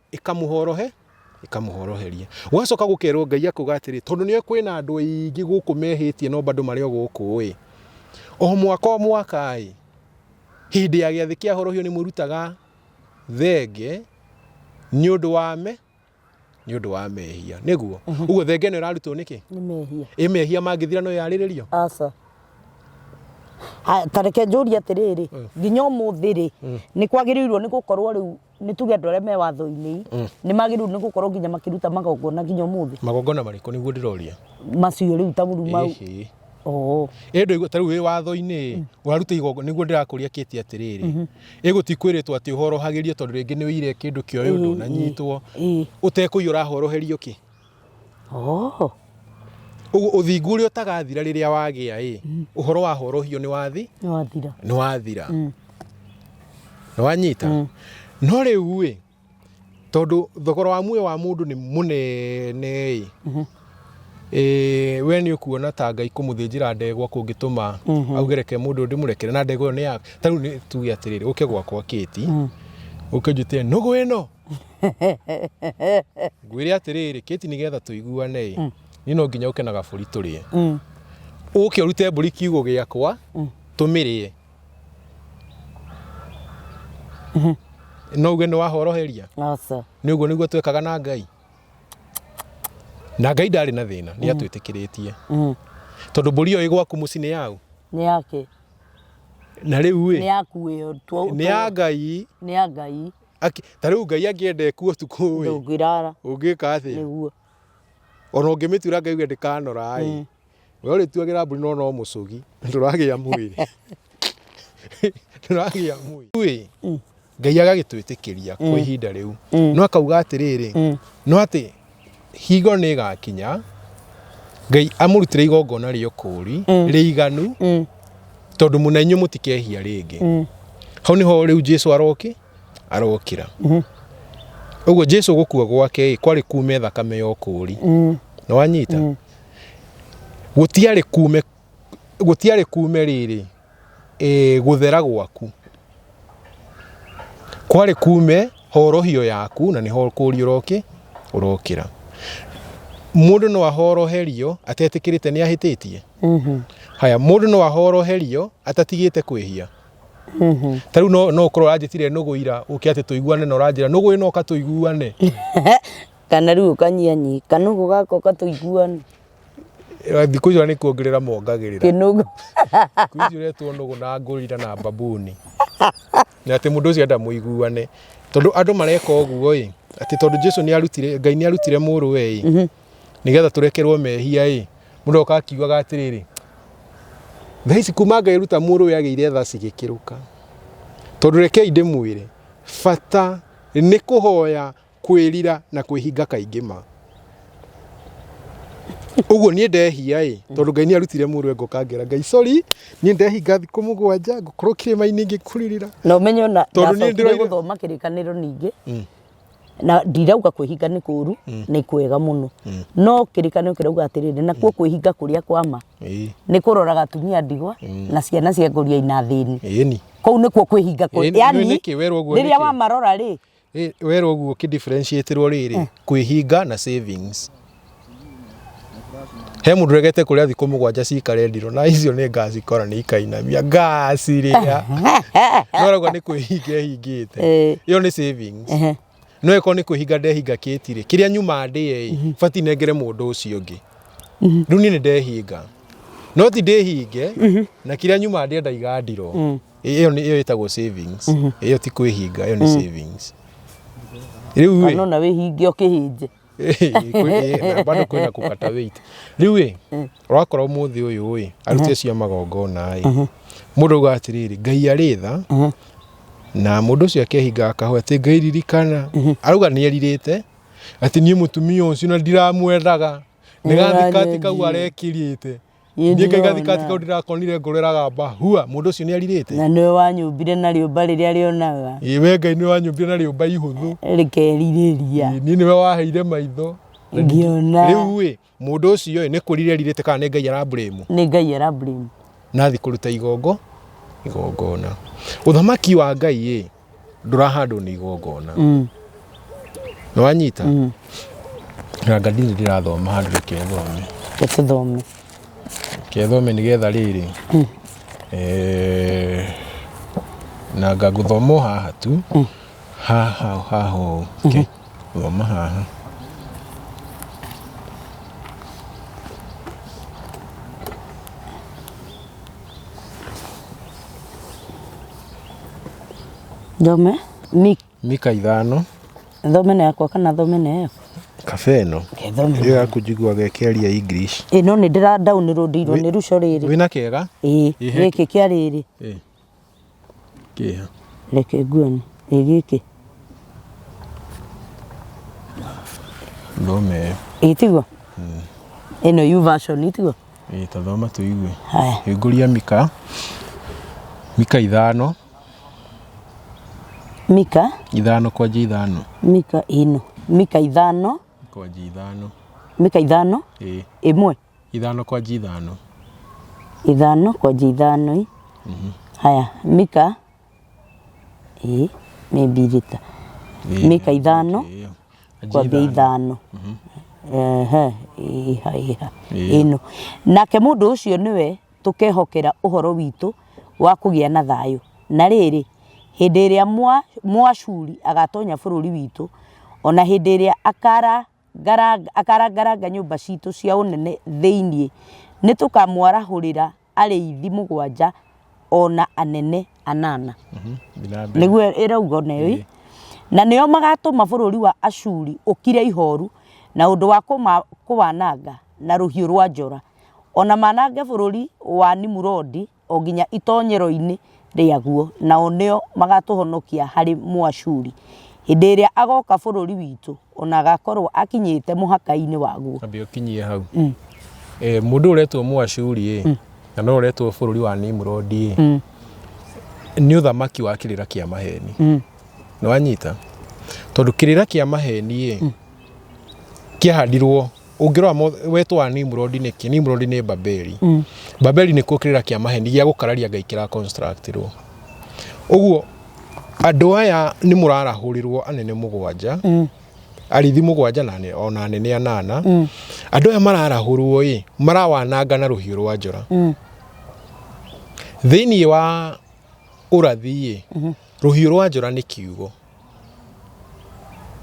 ĩkamũhoroheria. Gwacoka gũkerwo Ngai akauga atĩrĩ, tondũ nĩ kwĩna andũ aingĩ gũkũ mehĩtie no bado marĩ o gũkũ ĩ o mwaka o mwaka ĩ hĩndĩ ya gĩathĩ kĩa horohio nĩ mũrutaga thenge nĩ ũndũ wa me nĩ ũndũ wa mehia. Nĩguo ũguo thenge ĩno ĩrarutwo nĩkĩ? Nĩ mehia. Ĩ mehia mangĩthira no yarĩrĩrio? Aca. Haya, ta reke njũrie atĩrĩrĩ, nginya ũmũthĩ rĩ nĩ kwagĩrĩirwo nĩ gũkorwo rĩu nĩ tuge andũ arĩa me watho-inĩ nĩ magĩrĩirwo nĩ gũkorwo nginya makĩruta magongona nginya ũmũthĩ? Magongona marĩkũ? Nĩguo ndĩroria. Macio rĩu ta mũru mau. Ĩhĩ. Oh. Ĩndũ ta rĩu wĩ watho-inĩ ũraruta igongona nĩguo ndĩrakũria kĩti atĩrĩrĩ, ĩgũtikwĩrĩtwo atĩ ũhorohagĩrio tondũ rĩngĩ nĩ wĩire kĩndũ kĩa ũyũ ndũnanyitwo, ũtekũiya ũrahoroherio kĩ? Oh. Ũguo ũthingu ũrĩa ũtagathira rĩrĩa wagĩa ĩ, ũhoro wa horohio nĩ wathi, Nĩ wathira. Nĩ wathira. Nĩ wanyita? No rĩu ĩ, tondũ thogora wa muoyo wa mũndũ nĩ mũnene ĩ, we nĩ ũkuona ta Ngai kũmũthĩnjĩra ndegwa kũngĩtũma auge reke mũndũ ũyũ ndĩmũrekere, na ndegwa ĩyo nĩ ya ta rĩu nĩ tuge atĩrĩrĩ, ũke gwakwa Kĩti, ũke ũnjĩte nũgũ ĩno, ngwĩre atĩrĩrĩ Kĩti, nĩgetha tũiguane ĩ, niĩ no nginya ũke na gabũri tũrĩe, ũke ũrute mbũri kiugũ gĩakwa tũmĩrĩe, no uge nĩ wahoroheria? Aca. Nĩ ũguo nĩguo twekaga na Ngai, na Ngai ndarĩ na thĩna, nĩ atwĩtĩkĩrĩtie, tondũ mbũri ĩyo ĩ gwaku mũciĩ nĩ yau? Nĩ yake. Na rĩu Nĩ ĩ, yaku ĩyo. Nĩ ya Ngai. Nĩ ya Ngai. Ta rĩu Ngai angĩenda ĩkue ũtukũ ĩ, Ndũngĩrara. Ũngĩka atĩa? Nĩguo. Ona ũngĩmĩtuĩra Ngai uge ndĩkanora ĩ, we ũrĩtuagĩra mbũri no no mũcũgi, ndũragĩa mwĩrĩ, ndũragĩa mwĩrĩ ĩ. Ngai agagĩtwĩtĩkĩria kwa ihinda rĩu, no akauga atĩrĩrĩ, no atĩ hingo nĩ ĩgakinya Ngai amũrutĩre igongona rĩa ũkũũri rĩiganu, tondũ mũna inyuĩ mũtikehia rĩngĩ. Hau nĩho rĩu Jesu aroki arokĩra. Ũguo Jesu gũkua gwake ĩ, kwarĩ kume thakame ya ũkũũri. Nĩ wanyita? Gũtiarĩ kume, gũtiarĩ kume rĩrĩ gũthera gwaku, kwarĩ kume horohio yaku, na nĩho ũkũũri ũroki ũrokĩra. Mũndũ no ahoroherio atetĩkĩrĩte nĩ ahĩtĩtie? Haya, mũndũ no ahoroherio atatigĩte kwĩhia? Ta rĩu no ũkorwo ũranjĩtire nũgũ ira ũke atĩ tũiguane, na ũranjĩra nũgũ ĩno ũka tũiguane. Kana rĩu ũkanyianyi kanũgũ gaka ũka tũiguane. Thikũ icio nĩ kuongerera mongagĩrĩra. Kĩnũgũ. Thikũ icio ũretwo nũgũ na ngũrira na babuni, na atĩ mũndũ ũcio enda mũiguane, tondũ andũ mareka ũguo ĩ, atĩ tondũ Jesu nĩ arutire, Ngai nĩ arutire mũrũwe ĩ, nĩgetha tũrekerwo mehia ĩ, mũndũ oka akiugaga atĩrĩrĩ, thaa ici kuma Ngai aruta mũrũwe agĩire tha cigĩkĩrũka. Tondũ rekei ndĩmwĩre, bata nĩ kũhoya, kwĩrira na kwĩhinga kaingĩ ma. Ũguo niĩ ndehia ĩ, tondũ Ngai nĩ arutire mũrũwe, ngoka ngera Ngai sorry, niĩ ndehinga thikũ 7, ngũkorwo kĩrĩma-inĩ ngĩkũrĩrĩra. Na ũmenye ona Tondũ niĩ ndacokire gũthoma kĩrĩkanĩro ningĩ, na ndirauga kwĩhinga nĩ kũru, nĩ kwega mũno, no kĩrĩkanĩro kĩrauga atĩrĩrĩ, nakuo kwĩhinga kũrĩa kwa ma nĩ kũroraga atumia ndigwa na ciana cia ngũria ina thĩni. Kũu nĩkuo kwĩhinga yani Nĩkĩ werwo ũguo? Rĩrĩa Nĩkĩ? wamarora rĩ. Werwo ũguo ũkĩ differentiate-rwo rĩrĩ, kwĩhinga na savings. He mũndũ ũregete kũrĩa thikũ 7 cikare ndirũ, na icio nĩ ngacikora nĩ ikainamia ngacirĩa, no arauga nĩ kwĩhinga ehingĩte. Ĩyo nĩ savings. No ĩkorwo nĩ kwĩhinga ndehinga kĩtirĩ kĩrĩa nyuma ndĩe ĩ, batiĩ nengere mũndũ ũcio ũngĩ. Rĩu niĩ nĩ ndehinga, no ti ndĩhinge na kĩrĩa nyuma ndĩe ndaiga ndirũ. Ĩyo nĩ ĩyo ĩtagwo savings, ĩyo ti kwĩhinga, ĩyo nĩ savings rĩu ĩ. Kana ona wĩhinge ũkĩhĩnje. Na bado kwĩna kũkata weight. Rĩu ĩ, ũrakora ũmũthĩ ũyũ ĩ, aruti acio a magongona ĩ, mũndũ auga atĩrĩrĩ, Ngai arĩ tha, na mũndũ ũcio akehinga akahoya atĩ Ngai ririkana, arauga nĩ erirĩte atĩ niĩ mũtumia ũcio na ndiramwendaga, nĩ gathikati kau arekirĩte. Ĩ, Niĩ ngai gathikati ndĩrona. kau ndĩrakonire ngoro ĩragamba hua, mũndũ ũcio nĩ erirĩte. Na nĩwe wanyũmbire na rĩũmba rĩrĩa rĩonaga. Ĩ, we Ngai nĩ wanyũmbire na rĩũmba ihũthũ. Rĩkerirĩria. Ĩ, niĩ nĩwe waheire maitho. Ngĩona. Rĩu ĩ, mũndũ ũcio ĩ, nĩ kwĩrira erirĩte kana nĩ Ngai arablame? Nĩ Ngai arablame. Na athiĩ kũruta igongona. Ũthamaki wa Ngai ĩ, ndũrahandwo nĩ igongona. Nĩ wanyita? Anga ndirĩ ndĩrathoma handũ, reke thome. Reke tũthome. Reke thome nĩgetha rĩrĩ, na anga ngũthoma o haha tu, haha haha ũũ. Okay. Thoma haha. Thome. Mika 5. Thome na yakwa kana thome na ĩyo? Kabe ĩno Ngethome. ĩyo yaku njiguaga ĩkĩaria English. Ĩno nĩ ndĩra download-irwo nĩ ruco rĩrĩ. Wĩna kega? Ĩĩ, Ĩhe. gĩkĩ kĩa rĩrĩ. Ĩ. Kĩha. Reke nguone. Ĩ gĩkĩ. Thome ĩyo. Ĩ tiguo? Ĩno U version tiguo? Ĩ ta thoma tũigue. Haya. Hingũria Mika. Mika ithano. Mika. Ithano kwanjia ithano. Mika ĩno. Mika ithano. Kwanjia ithano. Mika ithano. Ĩ. Ĩmwe. Ithano kwanjia ithano. Ithano kwanjia ithano ĩ. Haya, Mika. Ĩ, maybe rita. Ĩ, Mika ithano. ĩyo. Anjia Kwambia ithano. ithano. Ehe, ĩha ĩha. Ĩyo. Ĩno. Nake mũndũ ũcio nĩwe tũkehokera ũhoro witũ wa kũgĩa na thayũ. Na rĩrĩ, hĩndĩ ĩrĩa Mũashuri agatonya bũrũri witũ, o na hĩndĩ ĩrĩa akarangaranga nyũmba citũ cia ũnene thĩinĩ, nĩ tũkamwarahũrĩra arĩithi mũgwanja o na anene anana. Thiĩ na mbere. Nĩguo ĩrauga onayo ĩ. Na nĩo magatũma bũrũri wa Ashuri ũkire ihoru na ũndũ wa kũwananga na rũhiũ rwa njora, o na manange bũrũri wa Nimurodi o nginya itonyero-inĩ rĩaguo, nao nĩo magatũhonokia harĩ Mũashuri hĩndĩ ĩrĩa agoka bũrũri witũ, o na agakorwo akinyĩte mũhaka-inĩ waguo. Ambe ũkinyie hau. Mũndũ ũretwo Mũashuri ĩ, na no ũretwo bũrũri wa Nimrodi ĩ, nĩ ũthamaki wa kĩrĩra kĩa maheni. Nĩ wanyita? Tondũ kĩrĩra kĩa maheni ĩ, kĩahandirwo ũngĩrora wetwo wa Nimrod nĩkĩ? Nimrod nĩ Babeli. Babeli nĩkuo kĩrĩra kĩa maheni gĩa gũkararia Ngai kĩra constructirwo. Ũguo andũ aya nĩ mũrarahũrĩrwo anene mũgwanja, arithi mũgwanja na ona anene anana. Andũ aya mararahũrwo ĩ, marawananga na rũhiũ rwa njora. Thĩinĩ wa ũrathi ĩ, rũhiũ rwa njora nĩ kiugo.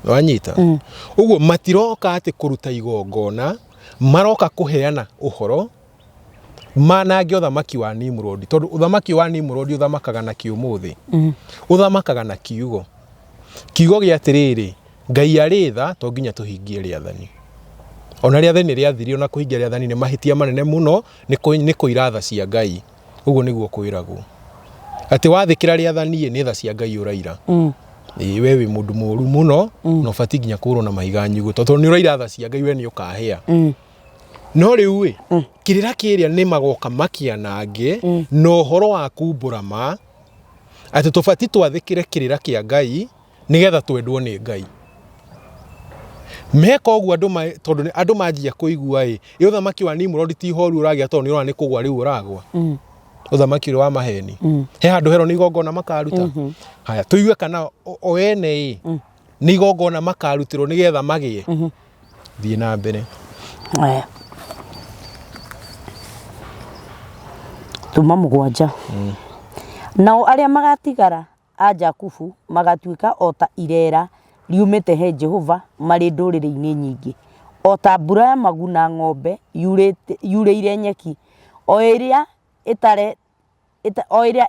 Wanyita? Ũguo matiroka atĩ kũruta igongona, maroka kũheana ũhoro manange ũthamaki wa Nimrod, tondũ ũthamaki wa Nimrod ũthamakaga na kĩũmũthĩ, ũthamakaga na kiugo. Kiugo gĩa atĩrĩrĩ, Ngai arĩ tha, to nginya tũhingie rĩathani. Ona rĩathani rĩathirio na kũhingia rĩathani nĩ mahĩtia manene mũno, nĩ kũira tha cia Ngai. Ũguo nĩguo kwĩragwo. Atĩ wathĩkĩra rĩathani nĩ tha cia Ngai ũraira. Ĩĩ we wĩ mũndũ mũru mũno, na ũbatiĩ nginya kũhũrwo na mahiga nyuguto, tondũ nĩ ũraira tha cia Ngai we nĩ ũkahĩa. No rĩu ĩ, kĩrĩra kĩrĩa nĩ magoka makĩanange na ũhoro wa kumbũra ma, atĩ tũbatiĩ twathĩkĩre kĩrĩra kĩa Ngai nĩgetha twendwo nĩ Ngai. Meka ũguo andũ tondũ andũ manjia kũigua ĩ, ĩ ũthamaki wa Nimrod ti ihoru ũragĩa tondũ nĩ ũrona nĩ kũgwa rĩu ũragwa. Ũthamaki ũrĩa wa maheni. He handũ herwo nĩ igongona makaruta. Haya, tũigue kana o ene ĩ, nĩ igongona makarutĩrwo nĩgetha magĩe. Thiĩ na mbere. Haya. Tuma mũgwanja. Nao arĩa magatigara a Jakubu magatuĩka o ta ireera riumĩte he Jehova marĩ ndũrĩrĩ-inĩ nyingĩ, o ta mbura ya maguna ng'ombe yurĩire nyeki, o ĩrĩa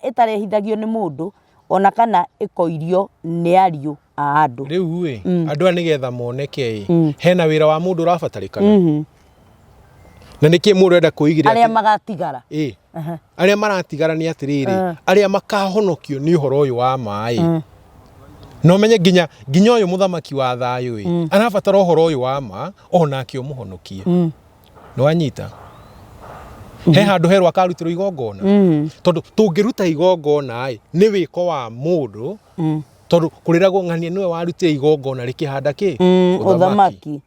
ĩtarehithagio nĩ mũndũ, o na kana ĩkoirio nĩ ariũ a andũ. Rĩu ĩ, andũ aya nĩgetha moneke ĩ, hena wĩra wa mũndũ ũrabatarĩkana? Na nĩkĩ mũndũ arenda kwĩigĩrĩra Arĩa magatigara. Ĩ, arĩa maratigara nĩ atĩrĩrĩ, arĩa makahonokio nĩ ũhoro ũyũ wa maĩ. Na ũmenye nginya ũyũ mũthamaki wa thayũ ĩ, arabatara ũhoro ũyũ wa ma onake ũmũhonokie. Nĩ wanyita? He handũ herwo akarutĩrwo igongona. Tondũ tũngĩruta igongona ĩ, nĩ wĩko wa mũndũ, tondũ kũrĩragwo ng'ania nĩwe warutire igongona rĩkĩhanda kĩ? Ũthamaki.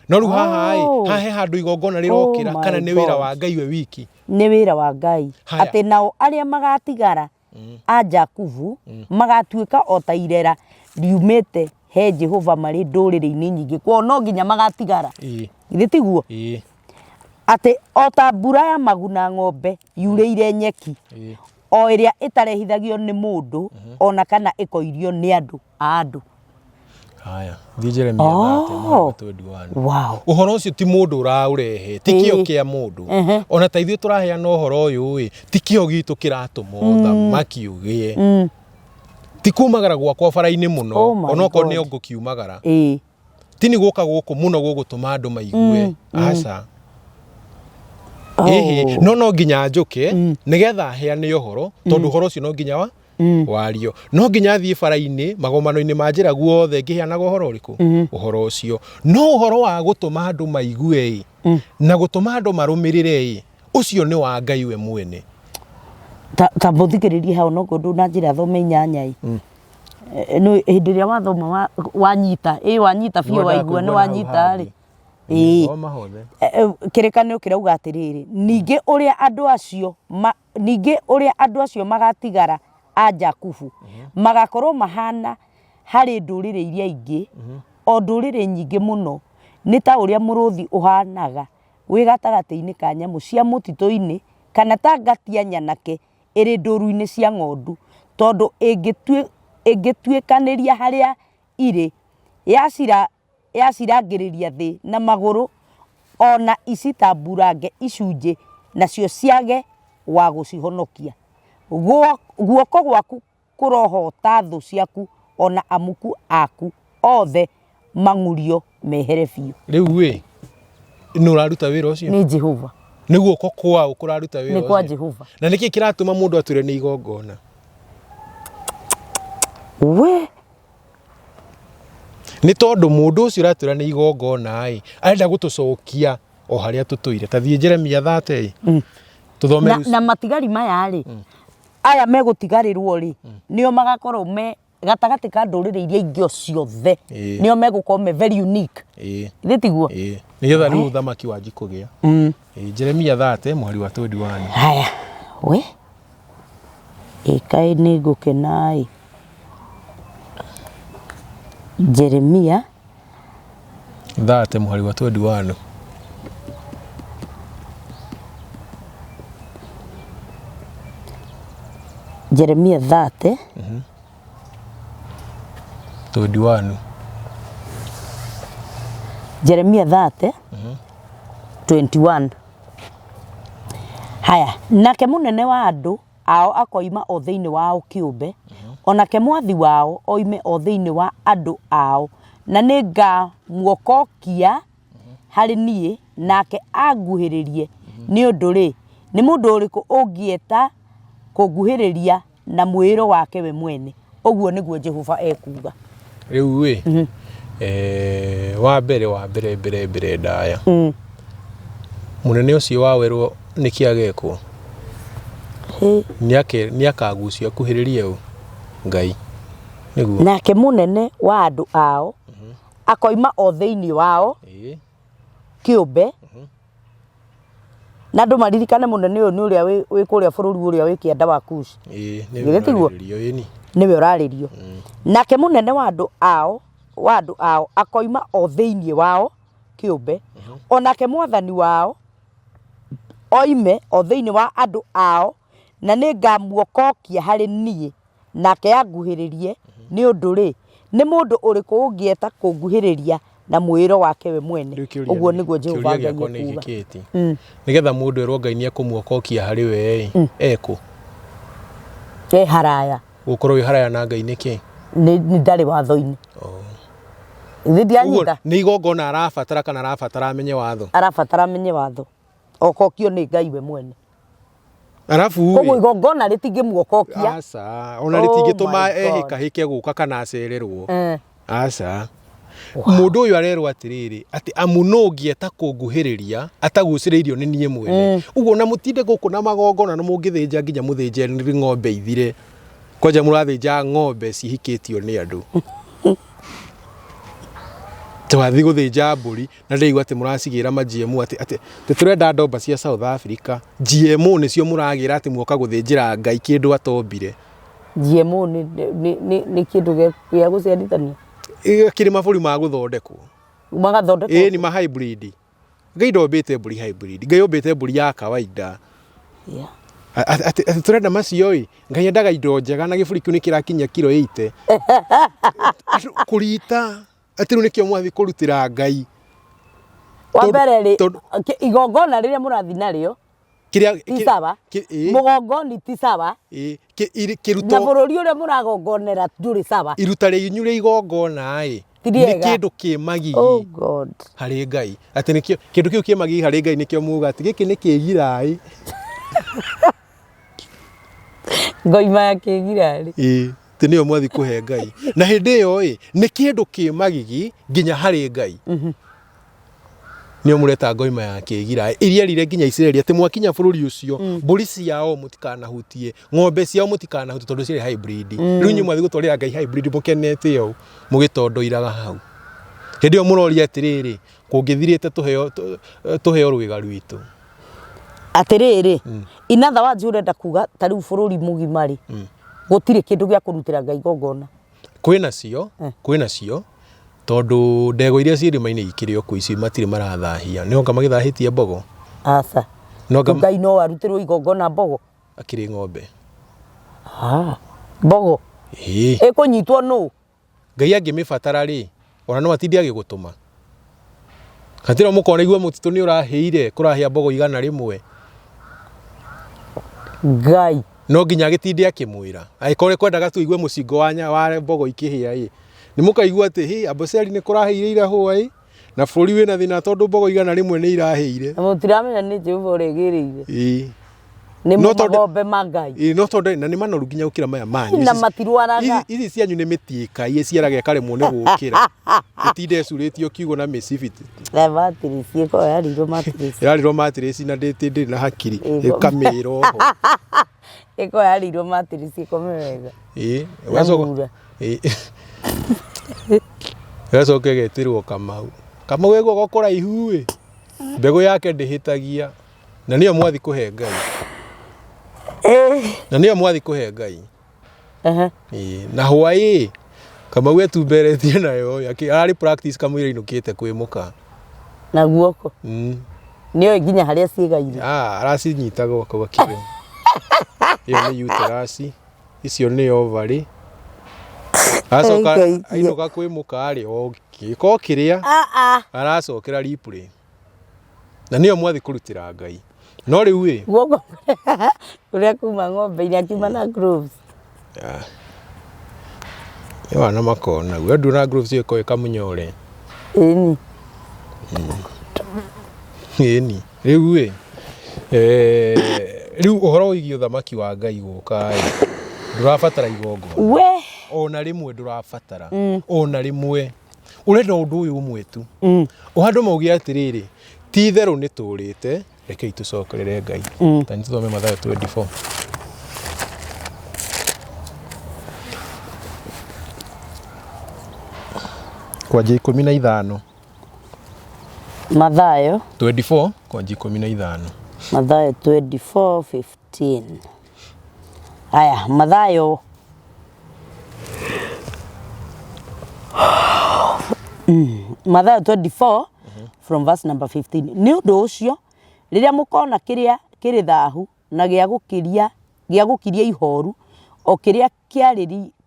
No rĩu haha ĩ, haha he handũ igongona rĩrokĩra, Oh my kana nĩ wĩra God. wa Ngai we wiki? Nĩ wĩra wa Ngai. Haya. Atĩ nao arĩa magatigara a Jakubu magatuĩka o ta irera riumĩte he Jehova marĩ ndũrĩrĩ-inĩ nyingĩ. Kwoguo no nginya magatigara. Githĩ tiguo? Atĩ o ta mbura ya maguna ng'ombe yurĩire nyeki, o ĩrĩa ĩtarehithagio nĩ mũndũ, o na kana ĩkoirio nĩ andũ a andũ. Haya, thiĩ Jeremia thate, mũrango 21. Wow. Ũhoro ũcio ti mũndũ ũraũrehe, ti kĩo kĩa mũndũ. Ona ta ithuĩ tũraheana ũhoro ũyũ ĩ, ti kĩo gitũ kĩratũma ũthamaki ũgĩe. Ti kumagara gwakwa bara-inĩ mũno, Oh my onokorwo nĩ God. ngũkiumagara. Ti nĩ gũka gũkũ mũno gũgũtũma andũ maigue, aca. Ĩhĩ, no nginya njũke nĩgetha heane ũhoro, tondũ ũhoro ũcio no nginya wa wario, no nginya thiĩ bara-inĩ, magomano-inĩ ma njĩra guothe ngĩheanaga ũhoro ũrĩkũ, ũhoro ũcio. No ũhoro wa gũtũma andũ maigue ĩ, na gũtũma andũ marũmĩrĩre ĩ, ũcio nĩ wa Ngai we mwene. Ta mũthikĩrĩrie hau, no ngũndũ na njĩra thome 8 ĩ. Nĩ hĩndĩ ĩrĩa wathoma wanyita ĩ, wanyita biũ. Nĩwendaga Waigua nĩ kũigua na hau wanyita rĩ. hangĩ. Ĩĩ. Thoma hothe. Kĩrĩkanĩro kĩrauga atĩrĩrĩ, ningĩ ũrĩa andũ acio ningĩ ũrĩa andũ acio magatigara a Jakubu magakorwo mahana harĩ ndũrĩrĩ iria ingĩ, o ndũrĩrĩ nyingĩ mũno, nĩ ta ũrĩa mũrũthi ũhanaga wĩ gatagatĩ-inĩ ka nyamũ cia mũtitũ-inĩ, kana ta ngatia nyanake ĩrĩ ndũru-inĩ cia ng'ondu, tondũ ĩngĩtuĩkanĩria harĩa irĩ, yacirangĩrĩria thĩ na magũrũ, o na icitamburange icunjĩ, nacio ciage wa gũcihonokia. Guoko gwaku kũrohoota thũ ciaku, o na amuku aku othe mang'urio mehere biũ. Rĩu ĩ, nũ ũraruta wĩra ũcio? Nĩ Jehova. Nĩ guoko kwaũ kũraruta wĩra Nĩ kwa ũcio? Jehova. Na nĩkĩ kĩratũma mũndũ atwĩre nĩ igongona? We. Nĩ tondũ mũndũ ũcio ũratwĩra nĩ igongona ĩ, arenda gũtũcokia o harĩa tũtũire. Ta thiĩ Jeremia 30 ĩ, tũthome. Na, na matigari maya rĩ, aya megũtigarĩrwo rĩ, nĩo magakorwo me gatagatĩ ka ndũrĩrĩ iria ingĩ o ciothe. Nĩo megũkorwo me very unique. Githĩ tiguo? Ĩĩ, nĩgetha rĩu ũthamaki wanji kũgĩa. Ĩĩ, Jeremia 30 mũhari wa 21. Haya, we ĩkaĩ nĩ ngũkena ĩ. Jeremia 30 mũhari wa 21. Jeremia 30 21. Jeremia 30 21. Haya, nake mũnene wa andũ ao akoima o thĩinĩ wao kĩũmbe, o nake mwathi wao oime o thĩinĩ wa andũ ao, na nĩ ngamuokokia harĩ niĩ, nake anguhĩrĩrie. Nĩ ũndũ rĩ, nĩ mũndũ ũrĩkũ ũngĩeta kũnguhĩrĩria na mwĩĩro wake we mwene? Ũguo nĩguo Jehova ekuuga. Rĩu ĩ, wa mbere mbere mbere ndaya, mũnene ũcio wa werwo nĩkĩ agekwo? Hĩ. Nĩ akagucio akuhĩrĩrie ũ? Ngai nĩguo. Nake mũnene wa andũ ao akoima o thĩinĩ wao kĩũmbe. Na andũ maririkane mũnene ũyũ nĩ ũrĩa wĩ kũrĩa bũrũri ũrĩa wĩ kĩanda wa Kush. Nĩwe. Githĩ tiguo? Ũrarĩrĩrio, ĩni. Nĩwe ũrarĩrio. Nake mũnene wa andũ ao akoima o thĩinĩ wao kĩũmbe, o nake mwathani wao oime o thĩinĩ wa andũ ao, na nĩ ngamuokokia harĩ niĩ, nake anguhĩrĩrie. Nĩ ũndũ rĩ, nĩ mũndũ ũrĩkũ ũngĩeta kũnguhĩrĩria na mwĩĩro wake we mwene? Rĩu kĩũria Ũguo nĩguo Jehova kĩũria Ngai gĩakwa nĩ ekuuga. gĩkĩti, nĩgetha mũndũ erwo Ngai nĩ ekũmuokokia harĩ we ĩ, ekũ? E haraya. Gũkorwo wĩ haraya na Ngai nĩkĩ? Nĩ ndarĩ watho-inĩ. Ithe Ũguo ndianyita. nĩ igongona arabatara kana arabatara amenye watho? Arabatara amenye watho, okokio nĩ Ngai we mwene. Arabu Koguo ĩ, igongona rĩtingĩmuokokia. Aca, ona Oh rĩtingĩtũma my God. ehĩkahĩke gũka kana acererwo. Aca, Mũndũ ũyũ arerwo atĩrĩrĩ, atĩ amu nũ ũngĩeta kũnguhĩrĩria atagucĩrĩirio nĩ niĩ mwene? Ũguo na mũtinde gũkũ na magongona, na mũngĩthĩnja nginya mũthĩnje ng'ombe ithire, kwanja mũrathĩnja ng'ombe cihikĩtio nĩ andũ, twathi gũthĩnja mbũri na ndĩraigua atĩ mũracigĩra ma GMO, atĩ tũrenda ndomba cia South Africa, GMO nĩcio mũragĩra, atĩ muoka gũthĩnjĩra Ngai kĩndũ atombire. GMO nĩ kĩndũ gĩa gũciarithania. Kĩrĩ mabũri ma gũthondekwo. Magathondekwo. Ĩĩ, nĩ ma hybrid. Ngai ndombĩte mbũri hybrid, Ngai ombĩte mbũri ya kawaida. Atĩ tũrenda macio ĩ, Ngai endaga indo njega, na gĩbũri kĩu nĩ kĩrakinyia kiro 80. Andũ kũrita atĩ rĩu nĩkĩo mwathiĩ kũrutĩra Ngai. Wa mbere rĩ, igongona rĩrĩa mũrathiĩ narĩo kĩrĩa ti sawa. Ĩĩ. Mũgongoni ti sawa. Ĩĩ, Na kĩruto bũrũri ũrĩa mũragongonera ndũrĩ sawa. Iruta rĩanyu rĩa igongona ĩ. Ti Nĩ rĩega. kĩndũ kĩ magigi Oh God. Harĩ Ngai. Atĩ nĩkĩo kĩndũ kĩu kĩ magigi harĩ Ngai nĩkĩo muga atĩ gĩkĩ nĩ kĩgiraĩ. Ngoima ya kĩgirarĩ. Ĩĩ, atĩ nĩyo mwathi kũhe Ngai. Na hĩndĩ ĩyo ĩ, nĩ kĩndũ kĩ magigi nginya harĩ Ngai. Nĩyo mũreta ngoima ya kĩgiraĩ. Iria rire nginya Isiraeli atĩ mwakinya bũrũri ũcio, mbũri ciao mũtikanahutie, ng'ombe ciao mũtikanahutie tondũ ciarĩ hybrid. Rĩu inyuĩ mwathi gũtwarĩra Ngai hybrid mũkenete ũũ, mũgĩtondoiraga hau. Hĩndĩ ĩyo mũroria atĩrĩrĩ, kũngĩthirĩte tũheo tũheo rwĩga rwitũ. Atĩrĩrĩ, in other words ũrenda kuga ta rĩu bũrũri mũgima rĩ, gũtirĩ kĩndũ gĩa kũrutĩra Ngai igongona. Kwĩ nacio, kwĩ nacio, tondũ ndegwa iria ciĩ irĩma-inĩ ikĩrĩ o kũu icio matirĩ marathahia. Nĩ onga magĩthahĩtie mbogo? Aca. No anga Ngai no arutĩrwo igongona mbogo? Akĩrĩ ng'ombe. Ah, mbogo. Ĩĩ. Ĩkũnyitwo nũ? Ngai angĩmĩbatara rĩ, ona no atinde agĩgũtũma. Hatĩra mũkona igua mũtitũ nĩ ũrahĩire, kũrahĩa mbogo 100. Ngai. No nginya agĩtinde akĩmwĩra. Angĩkorwo nĩ kwendaga tu aigue mũcingo wa, wa mbogo ikĩhĩa ĩ. Nĩ mũkaigua atĩ hĩ, Amboseli nĩ kũrahĩire ira hwaĩ, na bũrũri wĩna thĩna tondũ mbogo 100 nĩ irahĩire. Na mũtiramenya nĩ Jehova ũrĩgĩrĩire. Ĩĩ. Nĩ No tondũ- magombe ma Ngai. Ĩĩ, no tondũ na nĩ manoru nginya gũkĩra maya manyu. Na matirwaraga. Ici cianyu nĩ mĩtiĩka ĩciaraga ĩkaremwo nĩ gũkĩra. Ĩtinde ĩcurĩtio kiugo na mĩcibi. Eh, matirisi ĩkoragwo yarĩirwo matirisi. Ĩrarĩrwo matirisi na ndĩrĩ na hakiri. Ĩĩ, Ĩkamĩra oho. Ĩkoragwo yarĩirwo matirisi ĩkome wega. Ĩĩ, Na ũgacoka mura. Ĩĩ. Ĩgacoka ĩgetĩrwo Kamau. Kamau e guoko kũraihu ĩ, mbegũ yake ndĩhĩtagia. Na nĩyo mwathi kũhe Ngai. Eh. Na nĩyo mwathi kũhe Ngai. Aha. Ĩĩ, na hwaĩ Kamau etumberetie nayo ararĩ practice kamũira ainũkĩte kwĩ mũka. Na guoko. Nĩoĩ nginya harĩa ciĩgaire. Ah, aracinyita guoko gakĩrĩ. Ĩyo nĩ uterus, icio nĩ ovary. Acoka Ngai. ainũka kwĩ mũka rĩ, o gĩko kĩrĩa Ah ah. aracokera replay. Na nĩyo mwathi kũrutĩra Ngai. No rĩu ĩ, Guoko kũrĩa kuma ng'ombe-inĩ akiuma na gloves. Nĩ wana makona. We nduona gloves ĩyo ĩkoragwo ĩkamunyore. Ĩni. Ĩni. Rĩu ĩ, rĩu ũhoro wĩgiĩ ũthamaki wa Ngai gũka ĩ, ndũrabatara igongona. We. Ona rĩmwe ndũrabatara. Ona rĩmwe. Ũrenda ũndũ ũyũ ũmwe tu. Andũ mauge atĩrĩrĩ, ti itherũ nĩ tũrĩte, rekei tũcokerere Ngai. Ta nĩ tũthome Mathayo 24. Kwanjia 15. Mathayo. 24 kwanjia 15. Mathayo 24:15. Aya, Mathayo. Mathayo 24 from verse number 15. Nĩ ũndũ ũcio rĩrĩa mũkona kĩrĩa kĩrĩ thahu na gĩa gũkĩria gĩa gũkiria ihoru o kĩrĩa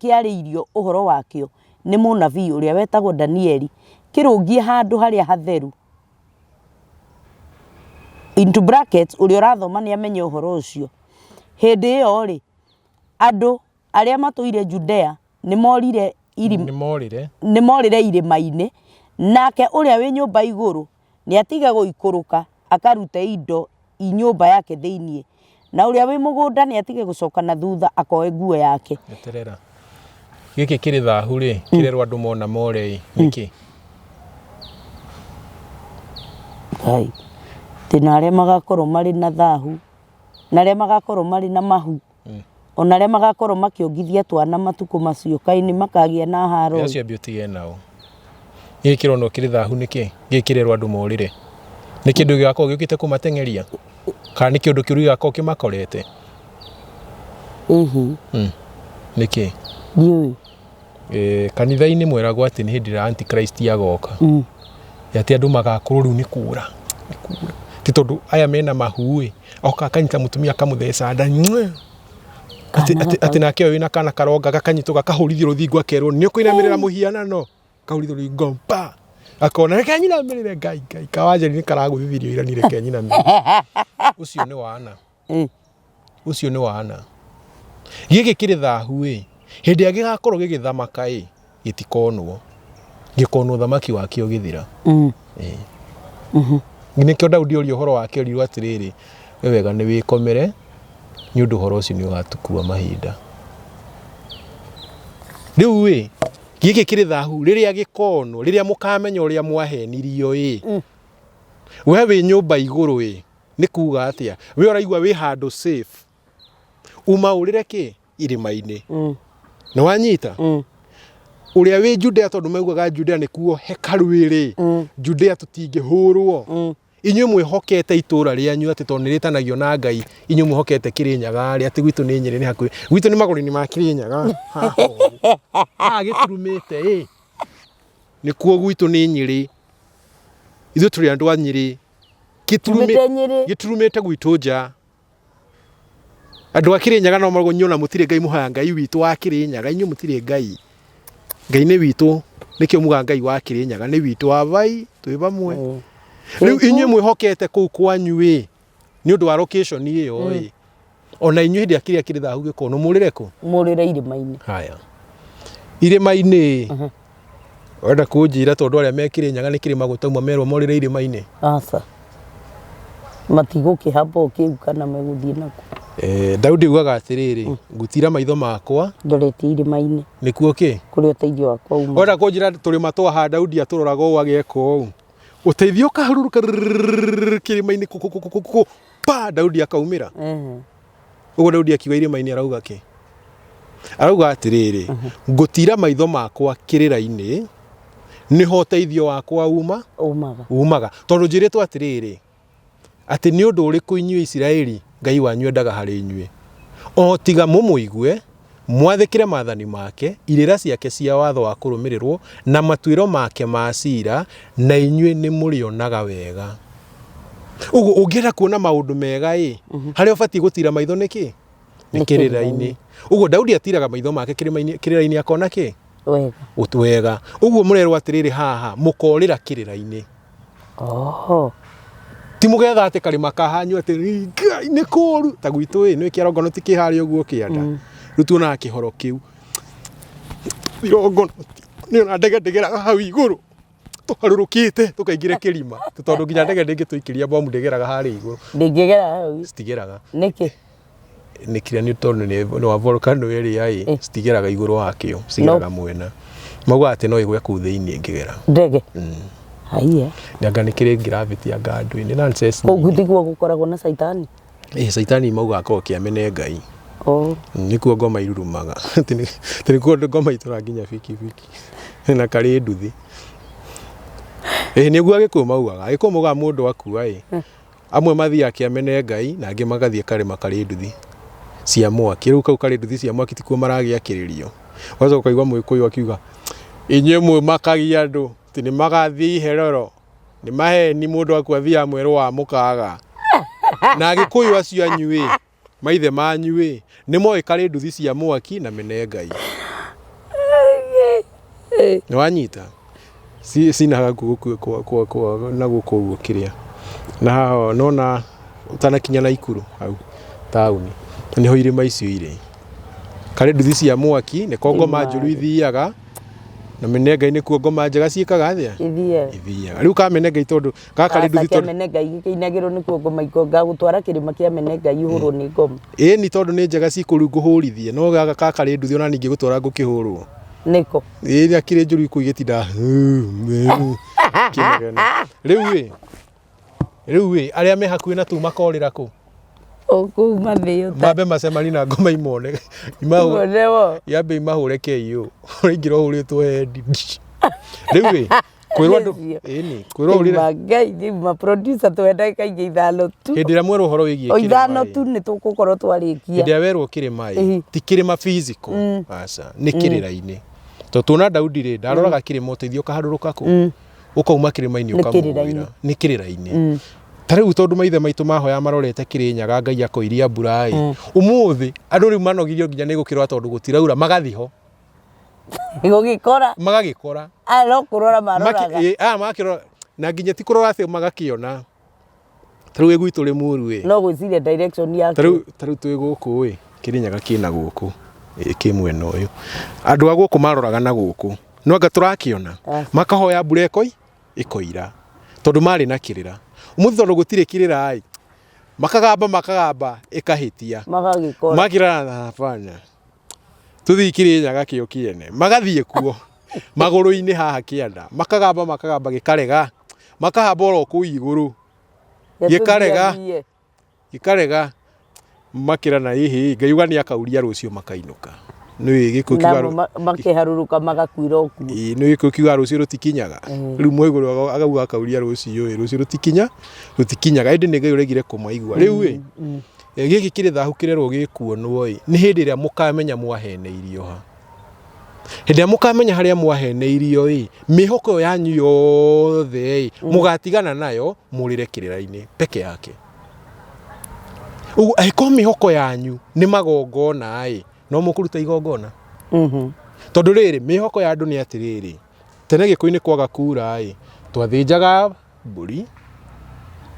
kĩarĩirio ũhoro wakĩo nĩ mũnabii ũrĩa wetagwo Danieli kĩrũngiĩ handũ harĩa hatheru into brackets ũrĩa ũrathoma nĩ amenye ũhoro ũcio. Hĩndĩ ĩyo rĩ, andũ arĩa matũire Judea nĩ morire Nĩ morĩre. Nĩ morĩre irĩma-inĩ, nake ũrĩa wĩ nyũmba igũrũ nĩ atige gũikũrũka akarute indo i nyũmba yake thĩinĩ, na ũrĩa wĩ mũgũnda nĩ atige gũcoka na thutha akoe nguo yake. Eterera. Gĩkĩ kĩrĩ thahu rĩ, kĩrerwo andũ mona more ĩ, nĩkĩ? Ngai. Atĩ na arĩa magakorwo marĩ na thahu, na arĩa magakorwo marĩ na mahu, ona arĩa magakorwo makĩongithia twana matukũ macio, kaĩ nĩ makagĩa na haro ĩ. Acio ambia ũtige nao. Gĩkĩ kĩronwo kĩrĩ thahu nĩkĩ? Gĩkĩ kĩrerwo andũ morĩre. Nĩ kĩndũ gĩgakorwo gĩũkĩte kũmateng'eria? Kana nĩ kĩũndũ kĩũru gĩgakorwo kĩmakorete? Ĩhĩ. Nĩkĩ? Ndiũĩ. Kanitha-inĩ mweragwo atĩ nĩ hĩndĩ ĩrĩa Antichrist agoka. Atĩ andũ magakorwo rĩu nĩ kũra. Nĩ kũra. Ti tondũ aya mena mahu ĩ, oka akanyita mũtumia akamũtheca nda. Atĩ nake ũyũ wĩna kana karonga gakanyitwo gakahũrithio rũthingo akerwo nĩ ũkũinamĩrĩra mũhianano. Kahũrithio rũthingo pa. Akona reke nyinamĩrĩre Ngai Ngai. Kawanjeri nĩ karagũthithirio irani reke nyinamĩrĩre. Ũcio nĩ wana. Ũcio nĩ wana. Gĩkĩ kĩrĩ thahu ĩ, hĩndĩ ĩrĩa gĩgakorwo gĩgĩthamaka ĩ, gĩtikonwo. Gĩkona ũthamaki wake ũgĩthira. Ĩĩ. Nĩkĩo Daudi oria ũhoro wake orirwo atĩrĩrĩ, we wega nĩ wĩkomere nĩ ũndũ ũhoro ũcio nĩ ũgatukua mahinda. Rĩu ĩ, gĩkĩ kĩrĩ thahu rĩrĩa gĩkonwo, rĩrĩa mũkamenya ũrĩa mwahenirio ĩ, we wĩ nyũmba igũrũ ĩ, nĩ kuga atĩa? We ũraigua wĩ handũ safe, uma ũrĩre kĩ? Irĩma-inĩ. Nĩ wanyita? Ũrĩa wĩ Judea, tondũ maugaga Judea nĩkuo hekarũ ĩrĩ, Judea tũtingĩhũrwo. Inyuĩ mwĩhokete itũũra rĩanyu atĩ tondũ nĩ rĩtanagio na Ngai, inyuĩ mwĩhokete Kĩrĩnyaga rĩ, atĩ gwitũ nĩ Nyĩrĩ nĩ hakuhĩ. Gwitũ nĩ magũrũ-inĩ ma Kĩrĩnyaga. Haha ũguo. Haha gĩturumĩte ĩ. Nĩkuo gwitũ nĩ Nyĩrĩ. Ithuĩ tũrĩ andũ a Nyĩrĩ. Tumĩte Nyĩrĩ. Gĩturumĩte gwitũ nja. Andũ a Kĩrĩnyaga no marũgũ nyona mũtirĩ Ngai mũhoya Ngai witũ wa Kĩrĩnyaga. Inyuĩ mũtirĩ Ngai. Ngai nĩ witũ. Nĩkĩo mugaga Ngai wa Kĩrĩnyaga nĩ witũ wa vai twĩ vamwe. Rĩu inyuĩ mwĩhokete kũu kwanyu ĩ nĩ ũndũ wa location ĩyo ĩ. Ona inyuĩ hĩndĩ ĩrĩa kĩrĩa kĩrĩ thahu gĩkonwo mũrĩre kũ? Mũrĩre irĩma-inĩ. Haya. Irĩma-inĩ ĩ. Ũrenda kũnjĩra tondũ arĩa me Kĩrĩnyaga nĩ kĩrĩma gũtauma merwo morĩre irĩma-inĩ? Aca. Matigũkĩhamba o kĩu kana megũthiĩ nakũ. Eh, Daudi augaga atĩrĩrĩ, ngũtira maitho makwa Ndoretie irĩma-inĩ nĩkuo kĩ? Kũrĩa ũteithio wakwa uma. Ũrenda kũnjĩra tũrĩma twa Daudi atũroraga ũũ ageka ũũ. Ũteithio ũkaharũrũka kĩrĩma-inĩ kũ kũ kũ kũ kũ pa Daudi akaumĩra. Ũguo Daudi akiuga irĩma-inĩ arauga kĩ? Arauga atĩrĩrĩ, ngũtira maitho makwa kĩrĩra-inĩ, nĩho ũteithio wakwa uma Umaga. Umaga. Tondũ njĩrĩtwo atĩrĩrĩ, atĩ nĩ ũndũ ũrĩkũ inyuĩ Isiraeli Ngai wanyu endaga harĩ inyuĩ, o tiga mũmũigue, mwathĩkĩre maathani make, irĩra ciake cia watho wa kũrũmĩrĩrwo, na matuĩro make ma ciira, na inyuĩ nĩmũrĩonaga wega. Ũguo ũngĩenda kuona maũndũ mega ĩ, harĩa ũbatiĩ gũtira maitho nĩ kĩ? Nĩ Nĩ kĩrĩra-inĩ. kĩrĩra-inĩ. Ũguo Daudi atiraga maitho make kĩrĩma-inĩ, kĩrĩra-inĩ akona kĩ? Wega. Wega. Ũguo mũrerwo atĩrĩrĩ haha, mũkorĩra kĩrĩra-inĩ. Oho. Ti mũgetha atĩ karĩma kahanyu atĩ Ngai nĩ kũru ta gwitũ ĩ nĩ kĩarongono ti kĩharĩa ũguo kĩanda. Rĩu tuonaga kĩhoro kĩu. Irongono nĩ ona ndege ndĩgeraga hau igũrũ. Tũharũrũkĩte tũkaingĩra kĩrima tondũ nginya ndege ndĩngĩtũikĩria bomu ndĩgeraga harĩa igũrũ. Ndĩngĩgera hau. Citigeraga. Nĩkĩ? Nĩ kĩrĩa nĩ tondũ nĩ wa volcano ĩrĩa ĩ citigeraga igũrũ wakĩo, cigeraga mwena. Maugaga atĩ no ĩgwe kũu thĩinĩ ĩngĩgera. Ndege. Haiya. Anga nĩ kĩrĩ gravity anga andũ-inĩ nonsense. Kũu tiguo gũkoragwo na caitani. Ĩ caitani maugaga akoragwo kĩamene Ngai. Oh. Nĩkuo ngoma irurumaga. Atĩ nĩkuo ngoma itũraga nginya bikibiki na karĩ nduthi. Ĩ nĩguo Agĩkũyũ maugaga. Agĩkũyũ maugaga mũndũ akua ĩ, amwe mathiaga kĩamene Ngai na angĩ magathiĩ karĩma karĩ nduthi cia mwaki. Rĩu kau karĩ nduthi cia mwaki tikuo maragĩakĩrĩrio. Ũgacoka ũkaigua Mũgĩkũyũ akiuga, inyuĩ mwĩmakagia andũ atĩ nĩ magathiĩ iherero, nĩ maheni mũndũ akua athiaga mwerũ wa mũkaga. Na Agĩkũyũ acio anyu ĩ, maithe manyu ĩ, nĩ moĩ karĩ nduthi cia mwaki na mene Ngai. Nĩ wanyita? Cinaga na gũkũ ũguo kĩrĩa. Na haha nona ũtanakinya Naikuru hau taũni, nĩho irĩma icio irĩ. Karĩ nduthi cia mwaki, nĩko ngoma njũru ithiaga, na mene Ngai nĩkuo ngoma njega ciĩkaga atĩa? Ithiaga. Ithiaga. Rĩu kamene Ngai tondũ gaka rĩ Aca nduthi kĩa tondũ mene Ngai gĩkĩinagĩrwo nĩkuo ngoma iko ngagũtwara kĩrĩma kĩa mene Ngai ũhũrwo nĩ ngoma. Ĩni tondũ nĩ njega cikũru ngũhũrithie no gaka gaka rĩ nduthi ona ningĩ gũtwara ngũkĩhũrwo. Nĩkũ? Ĩĩ rĩrĩa kĩrĩ njũru ikũu igĩtinda kĩnegene. Rĩu ĩ rĩu ĩ arĩa me hakuhĩ na tũu makorĩra kũ? O kũu mathĩo ta. Mambe macemanie na ngoma imone. Imahũre. Imone Yambe imahũre KO. Ũraingĩra ũhũrĩtwo hendi. Rĩu ĩ kwĩrwo andũ Nĩcio. ĩni kwĩrwo ũrire Rĩu Ngai rĩu ma producer tũhe ndagĩka ingĩ ithano tu. Hĩndĩ ĩrĩa mwerwo ũhoro wĩgiĩ O ithano kĩrĩma tu ĩ, nĩ tũgũkorwo twarĩkia. Hĩndĩ ĩrĩa werwo kĩrĩma ĩ, Ĩhi. ti kĩrĩma physical, aca, nĩ kĩrĩra-inĩ. Tondũ tuona Daudi rĩ, ndaroraga kĩrĩma ũteithio ũkaharũrũka kũ? Ũkauma kĩrĩma-inĩ Nĩ ũkamũgwĩra. kĩrĩra-inĩ. Nĩ kĩrĩra-inĩ. Ta rĩu tondũ maithe maitũ mahoya marorete Kĩrĩnyaga Ngai akoiria mbura ĩ, ũmũthĩ andũ rĩu manogirio nginya nĩ gũkĩrora tondũ gũtiraura magathi ho. Gũgĩkora. Magagĩkora. Aya no kũrora maroraga. Aya makĩrora na nginya ti kũrora atĩ magakĩona. Ta rĩu wĩ gwitũ Rĩmuru ĩ. No gwĩciria direction ya Ta rĩu twĩ gũkũ ĩ, Kĩrĩnyaga kĩna gũkũ, ĩ kĩ mwena ũyũ. Andũ a gũkũ maroraga na gũkũ. No anga tũrakĩona Aca. makahoya mbura ĩkoi ĩkoira tondũ marĩ na kĩrĩra. Ũmũthĩ tondũ gũtirĩ kĩrĩra ĩ, makagamba makagamba ĩkahĩtia. Magagĩkora. Makĩrana hapana. Tũthiĩ Kĩrĩnyaga kĩo kĩene. Magathiĩ kuo magũrũ-inĩ haha kĩanda. Makagamba makagamba gĩkarega. Makahamba oro kũu igũrũ. Gĩkarega. Gĩtũthiathie. Gĩkarega. Makĩrana ĩhĩ Ngai uga nĩ akauria rũciũ makainũka. Nĩ gĩkũyũ kiuga Namo makĩharũrũka magakuĩra o kuo. Ĩĩ nĩ gĩkũyũ kiuga rũciũ rũtikinyaga. Rĩu mũigũrũ akauga akauria rũciũ ĩ rũciũ rũtikinya rũtikinyaga ĩndĩ nĩ Ngai ũregire kũmaigua. Rĩu ĩ gĩkĩ kĩrĩ thahu kĩrerwo gĩkuonwo ĩ nĩ hĩndĩ ĩrĩa mũkamenya mwaheneirio ha. Hĩndĩ ĩrĩa mũkamenya harĩa mwaheneirio ĩ mĩhoko ĩyo yanyu yothe ĩ mũgatigana nayo mũrĩre kĩrĩra-inĩ peke yake. Ũguo angĩkorwo mĩhoko yanyu nĩ magongona ĩ no mũkũruta igongona. Tondũ rĩrĩ mĩhoko ya andũ nĩ atĩrĩrĩ tene gĩkũyũ-inĩ kwaga kura ĩ twathĩnjaga mbũri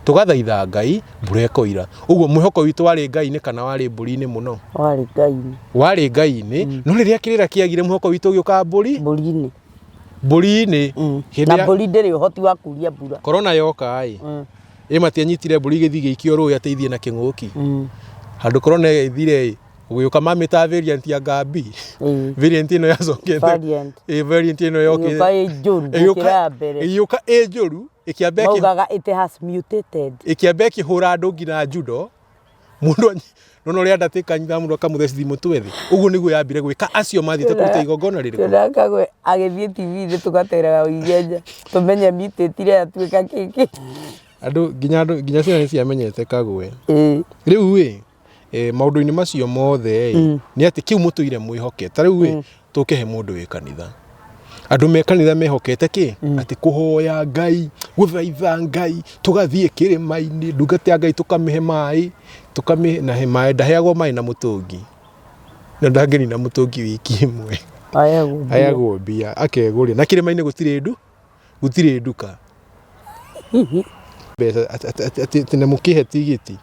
tũgathaitha Ngai mbura ĩkoira. Ũguo mwĩhoko witũ warĩ Ngai-inĩ kana warĩ mbũri-inĩ mũno? Warĩ Ngai-inĩ. Warĩ Ngai-inĩ no rĩrĩa kĩrĩra kĩagire mwĩhoko witũ ũgĩũka mbũri? Mbũri-inĩ. Mbũri-inĩ. Hĩndĩ Na ya mbũri ndĩrĩ ũhoti wa kuria mbura. Korona yoka ĩ ĩ matianyitire mbũri igĩthiĩ igĩikio rũĩ atĩ ithiĩ na kĩng'ũki. Handũ korona ĩthire ĩ gũgĩũka mamĩta variant ya Ngambi. Variant ĩno yacokete. Variant. Ĩ variant ĩno yokire. Ĩgĩũka ĩ njũru gũkĩra ya mbere. Ĩgĩũka ĩ njũru ĩkĩamba Maugaga it has mutated. ĩkĩamba ĩkĩhũra andũ nginya judo. Mũndũ nona ũrĩa ndatĩka nyita mũndũ akamũthecithi mũtwe thĩ. Ũguo nĩguo yambire gwĩka acio mathiĩte kũruta igongona rĩrĩkũ. Tuonaga Kagwe agĩthiĩ TV-inĩ tũgateraga ihenya tũmenye mutate ĩrĩa yatuĩka kĩkĩ. Andũ nginya andũ nginya ciana nĩ ciamenyete Kagwe. Rĩu ĩ maũndũ-inĩ macio mothe ĩ nĩ atĩ kĩu mũtũire mwĩhoke ta rĩu ĩ tũkĩhe mũndũ wĩ kanitha. Andũ me kanitha mehokete kĩ? Atĩ kũhoya Ngai, gũthaitha Ngai, tũgathiĩ kĩrĩma-inĩ, ndungata ya Ngai tũkamĩhe maĩ, tũkamĩhe na he maĩ, ndaheagwo maĩ na mũtũngi. Na ndangĩnina mũtũngi wiki ĩmwe. Aheagwo mbia. Aheagwo mbia, akegũrĩra. Na kĩrĩma-inĩ gũtirĩ ndu, gũtirĩ nduka. Mbeca atĩ na mũkĩhe tigiti.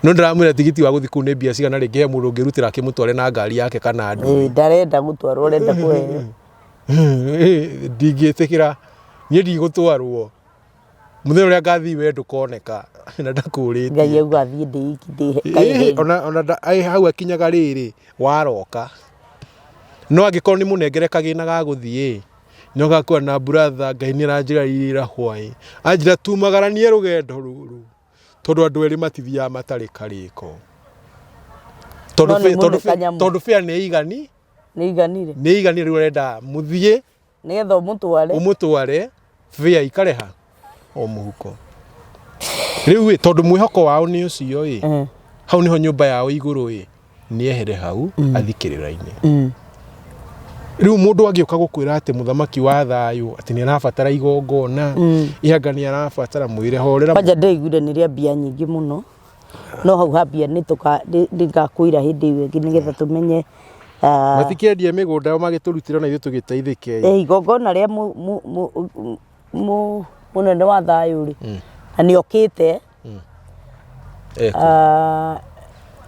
No ndĩramwĩra tigiti wa gũthiĩ kũu nĩ mbia cigana rĩngĩ he mũndũ ũngĩrutĩra akĩmũtware na ngari yake kana nduthi. Ndarenda gũtwarwo arenda kũheo. Ndingĩtĩkĩra niĩ ndigũtwarwo. Mũthenya ũrĩa ngathiĩ we ndũkoneka na ndakũrĩtie. Ngai auga thiĩ ndĩ iki ndĩ Ona hau akinyaga rĩrĩ waroka. No angĩkorwo nĩ mũnengere kagĩna ga gũthiĩ nĩ ũgakua na brother Ngai nĩ aranjĩra ira hwaĩ. Anjĩra tumagaranie rũgendo rũrũ. Tondũ andũ erĩ matithiaga matarĩ karĩko. No nĩ mũne kanyamũ. Tondũ fare nĩ igani. Nĩ iganire. Nĩ iganire rĩu arenda mũthiĩ. Nĩgetha ũmũtware. Ũmũtware fare ikare ha? O mũhuko. Rĩu ĩ tondũ mwĩhoko wao nĩ ũcio ĩ. Hau nĩho nyũmba yao igũrũ ĩ. Nĩ ehere hau athiĩ kĩrĩra-inĩ. Rĩu mũndũ angĩũka gũkwĩra atĩ mũthamaki wa thayũ atĩ nĩ arabatara igongona, ĩ anga nĩ arabatara mwĩre horera. Kwanja ndĩiguire nĩ rĩa mbia nyingĩ mũno no hau ha mbia nĩ ngakwĩra hĩndĩ ĩyo ĩngĩ nĩgetha tũmenye. Matikĩendie mĩgũnda yao magĩtũrutĩre ona ithuĩ tũgĩteithĩke. Igongona rĩa mũnene wa thayũ rĩ na nĩ okĩte.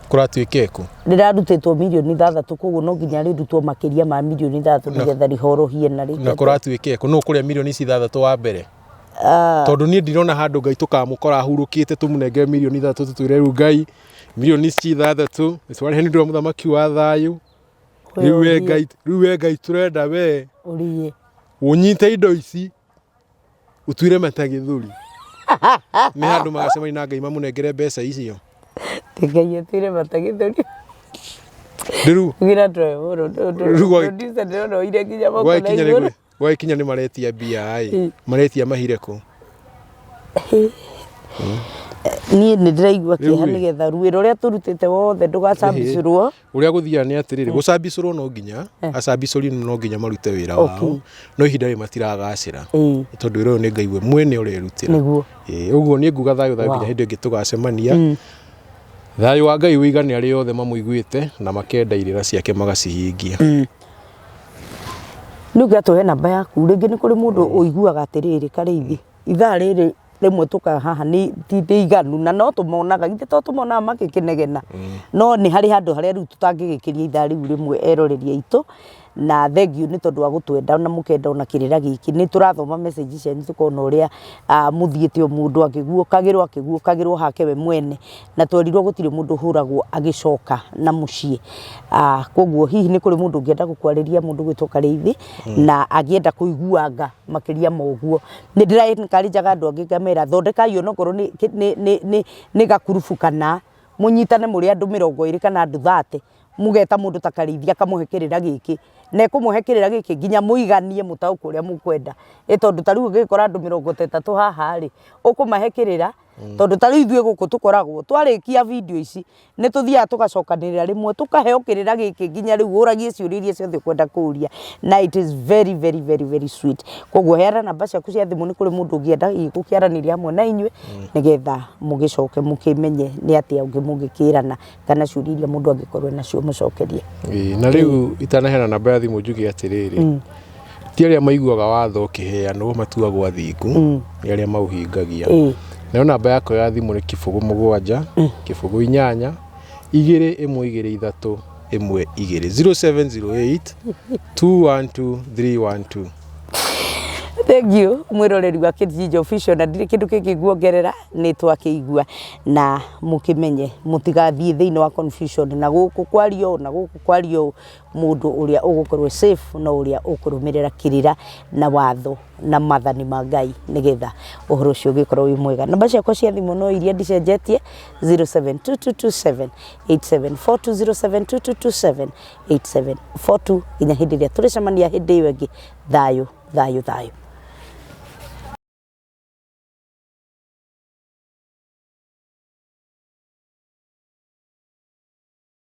Kũratuĩka ĩkũ? Rĩrarutĩtwo mirioni 6 koguo no nginya rĩrutwo makĩria ma mirioni 6 nĩgetha rĩhorohie na rĩke. Na kũratuĩka ĩkũ? Nũ ũkũrĩa mirioni ici 6 wa mbere? Tondũ niĩ ndirona handũ Ngai tũkamũkora ahurũkĩte tũmũnengere mirioni 6 tũtwĩre rĩu Ngai mirioni ici 6 nĩtwarehe nĩ ũndũ wa mũthamaki wa thayũ. Rĩu we Ngai, rĩu we Ngai tũrenda we ũrĩe. Ũnyite indo ici ũtuire mata gĩthũri. Nĩ handũ magacemania na Ngai mamũnengere mbeca icio. Ti Ngai atuire mata gĩthũri. Rĩu Gira ndũĩ producer ndĩrona oire nginya moko na igũrũ. Gwagĩkinya nĩ maretia mbia ĩ, maretia mahire kũ? Niĩ nĩ ndĩraigua kĩeha nĩgetha ruĩ rũrĩa tũrutĩte wothe ndũgacambicũrwo. Ũrĩa gũthiaga nĩ atĩrĩrĩ, gũcambicũrwo no nginya, acambicũri no nginya marute wĩra wao, no ihinda rĩrĩ matiragacĩra, tondũ wĩra ũyũ nĩ Ngai we mwene ũrerutĩra. Nĩguo. Ũguo niĩ nguga thayũ thayũ nginya hĩndĩ ĩngĩ tũgacemania. Thayũ wa Ngai ũigane arĩa othe mamũiguĩte na makenda irĩra ciake magacihingia. Nĩ ũngĩatũhe namba yaku, rĩngĩ nĩ kũrĩ mũndũ ũiguaga atĩrĩrĩ, Karĩithi, ithaa rĩrĩ rĩmwe tũkaga haha nĩ ti rĩiganu na no tũmonaga, githĩ to tũmonaga magĩkĩnegena? No nĩ harĩ handũ harĩa rĩu tũtangĩgĩkĩria ithaa rĩu rĩmwe eroreri aitũ. Na thengiũ nĩ tondũ wa gũtwenda na mũkenda ona kĩrĩra gĩkĩ. Nĩ tũrathoma message cianyu tũkona ũrĩa mũthiĩte o mũndũ akĩguũkagĩrwo akĩguũkagĩrwo hake we mwene. Na twerirwo gũtirĩ mũndũ ũhũragwo agĩcoka na mũciĩ. Koguo hihi nĩ kũrĩ mũndũ ũngĩenda gũkwarĩria mũndũ ũgwĩtwo Karĩithi na angĩenda kũiguanga makĩria ma ũguo. Nĩ ndĩra encourage aga andũ angĩ ngamera thondekai onokorwo nĩ gakurubu kana mũnyitane mũrĩ andũ 20 kana andũ 30, mũgeta mũndũ ta Karĩithi akamũhe kĩrĩra gĩkĩ, na ekũmũhe kĩrĩra gĩkĩ nginya mũiganie mũtaũkwo ũrĩa mũkwenda. Ĩ tondũ ta rĩu ũngĩgĩkora andũ 30 haha rĩ, ũkũmahe kĩrĩra? Tondũ ta rĩu ithuĩ gũkũ tũkoragwo, twarĩkia video ici, nĩ tũthiaga tũgacokanĩrĩra rĩmwe, tũkaheo kĩrĩra gĩkĩ nginya rĩu ũragie ciũria iria ciothe ũkwenda kũria, na it is very very very very sweet. Koguo heana namba ciaku cia thimũ nĩ kũrĩ mũndũ ũngĩenda hihi gũkĩaranĩria hamwe na inyuĩ, nĩgetha mũgĩcoke mũkĩmenye nĩ atĩa ũngĩ mũngĩkĩrana, kana ciũria iria mũndũ angĩkorwo nacio mũcokerie. Ĩĩ, na rĩu itanaheana namba ya thimũ njuge atĩrĩrĩ, ti arĩa maiguaga watho ũkĩheanwo matuagwo athingu, nĩ arĩa maũhingagia. Nayo namba yakwa ya thimũ nĩ 0 7 0 8 2 1 2 3 1 2 0708 212 312. Thank you mwiroreri wa Kids Official, na ndirĩ kĩndũ kĩngĩ nguongerera, nĩ twakĩigua na mũkĩmenye mũtigathiĩ thĩinĩ wa confusion na gũkũ kwario ũũ na gũkũ kwario ũũ. Mũndũ ũrĩa ũgũkorwo safe no ũrĩa ũkũrũmĩrĩra kĩrĩra na watho na mathani ma Ngai, nĩgetha ũhoro ũcio ũgĩkorwo wĩ mwega. Namba ciakwa cia thimũ no iria ndicenjetie, 072227 8742, 072227 8742. Nginya hĩndĩ ĩrĩa tũrĩcemania hĩndĩ ĩyo ĩngĩ, thayũ thayũ thayũ.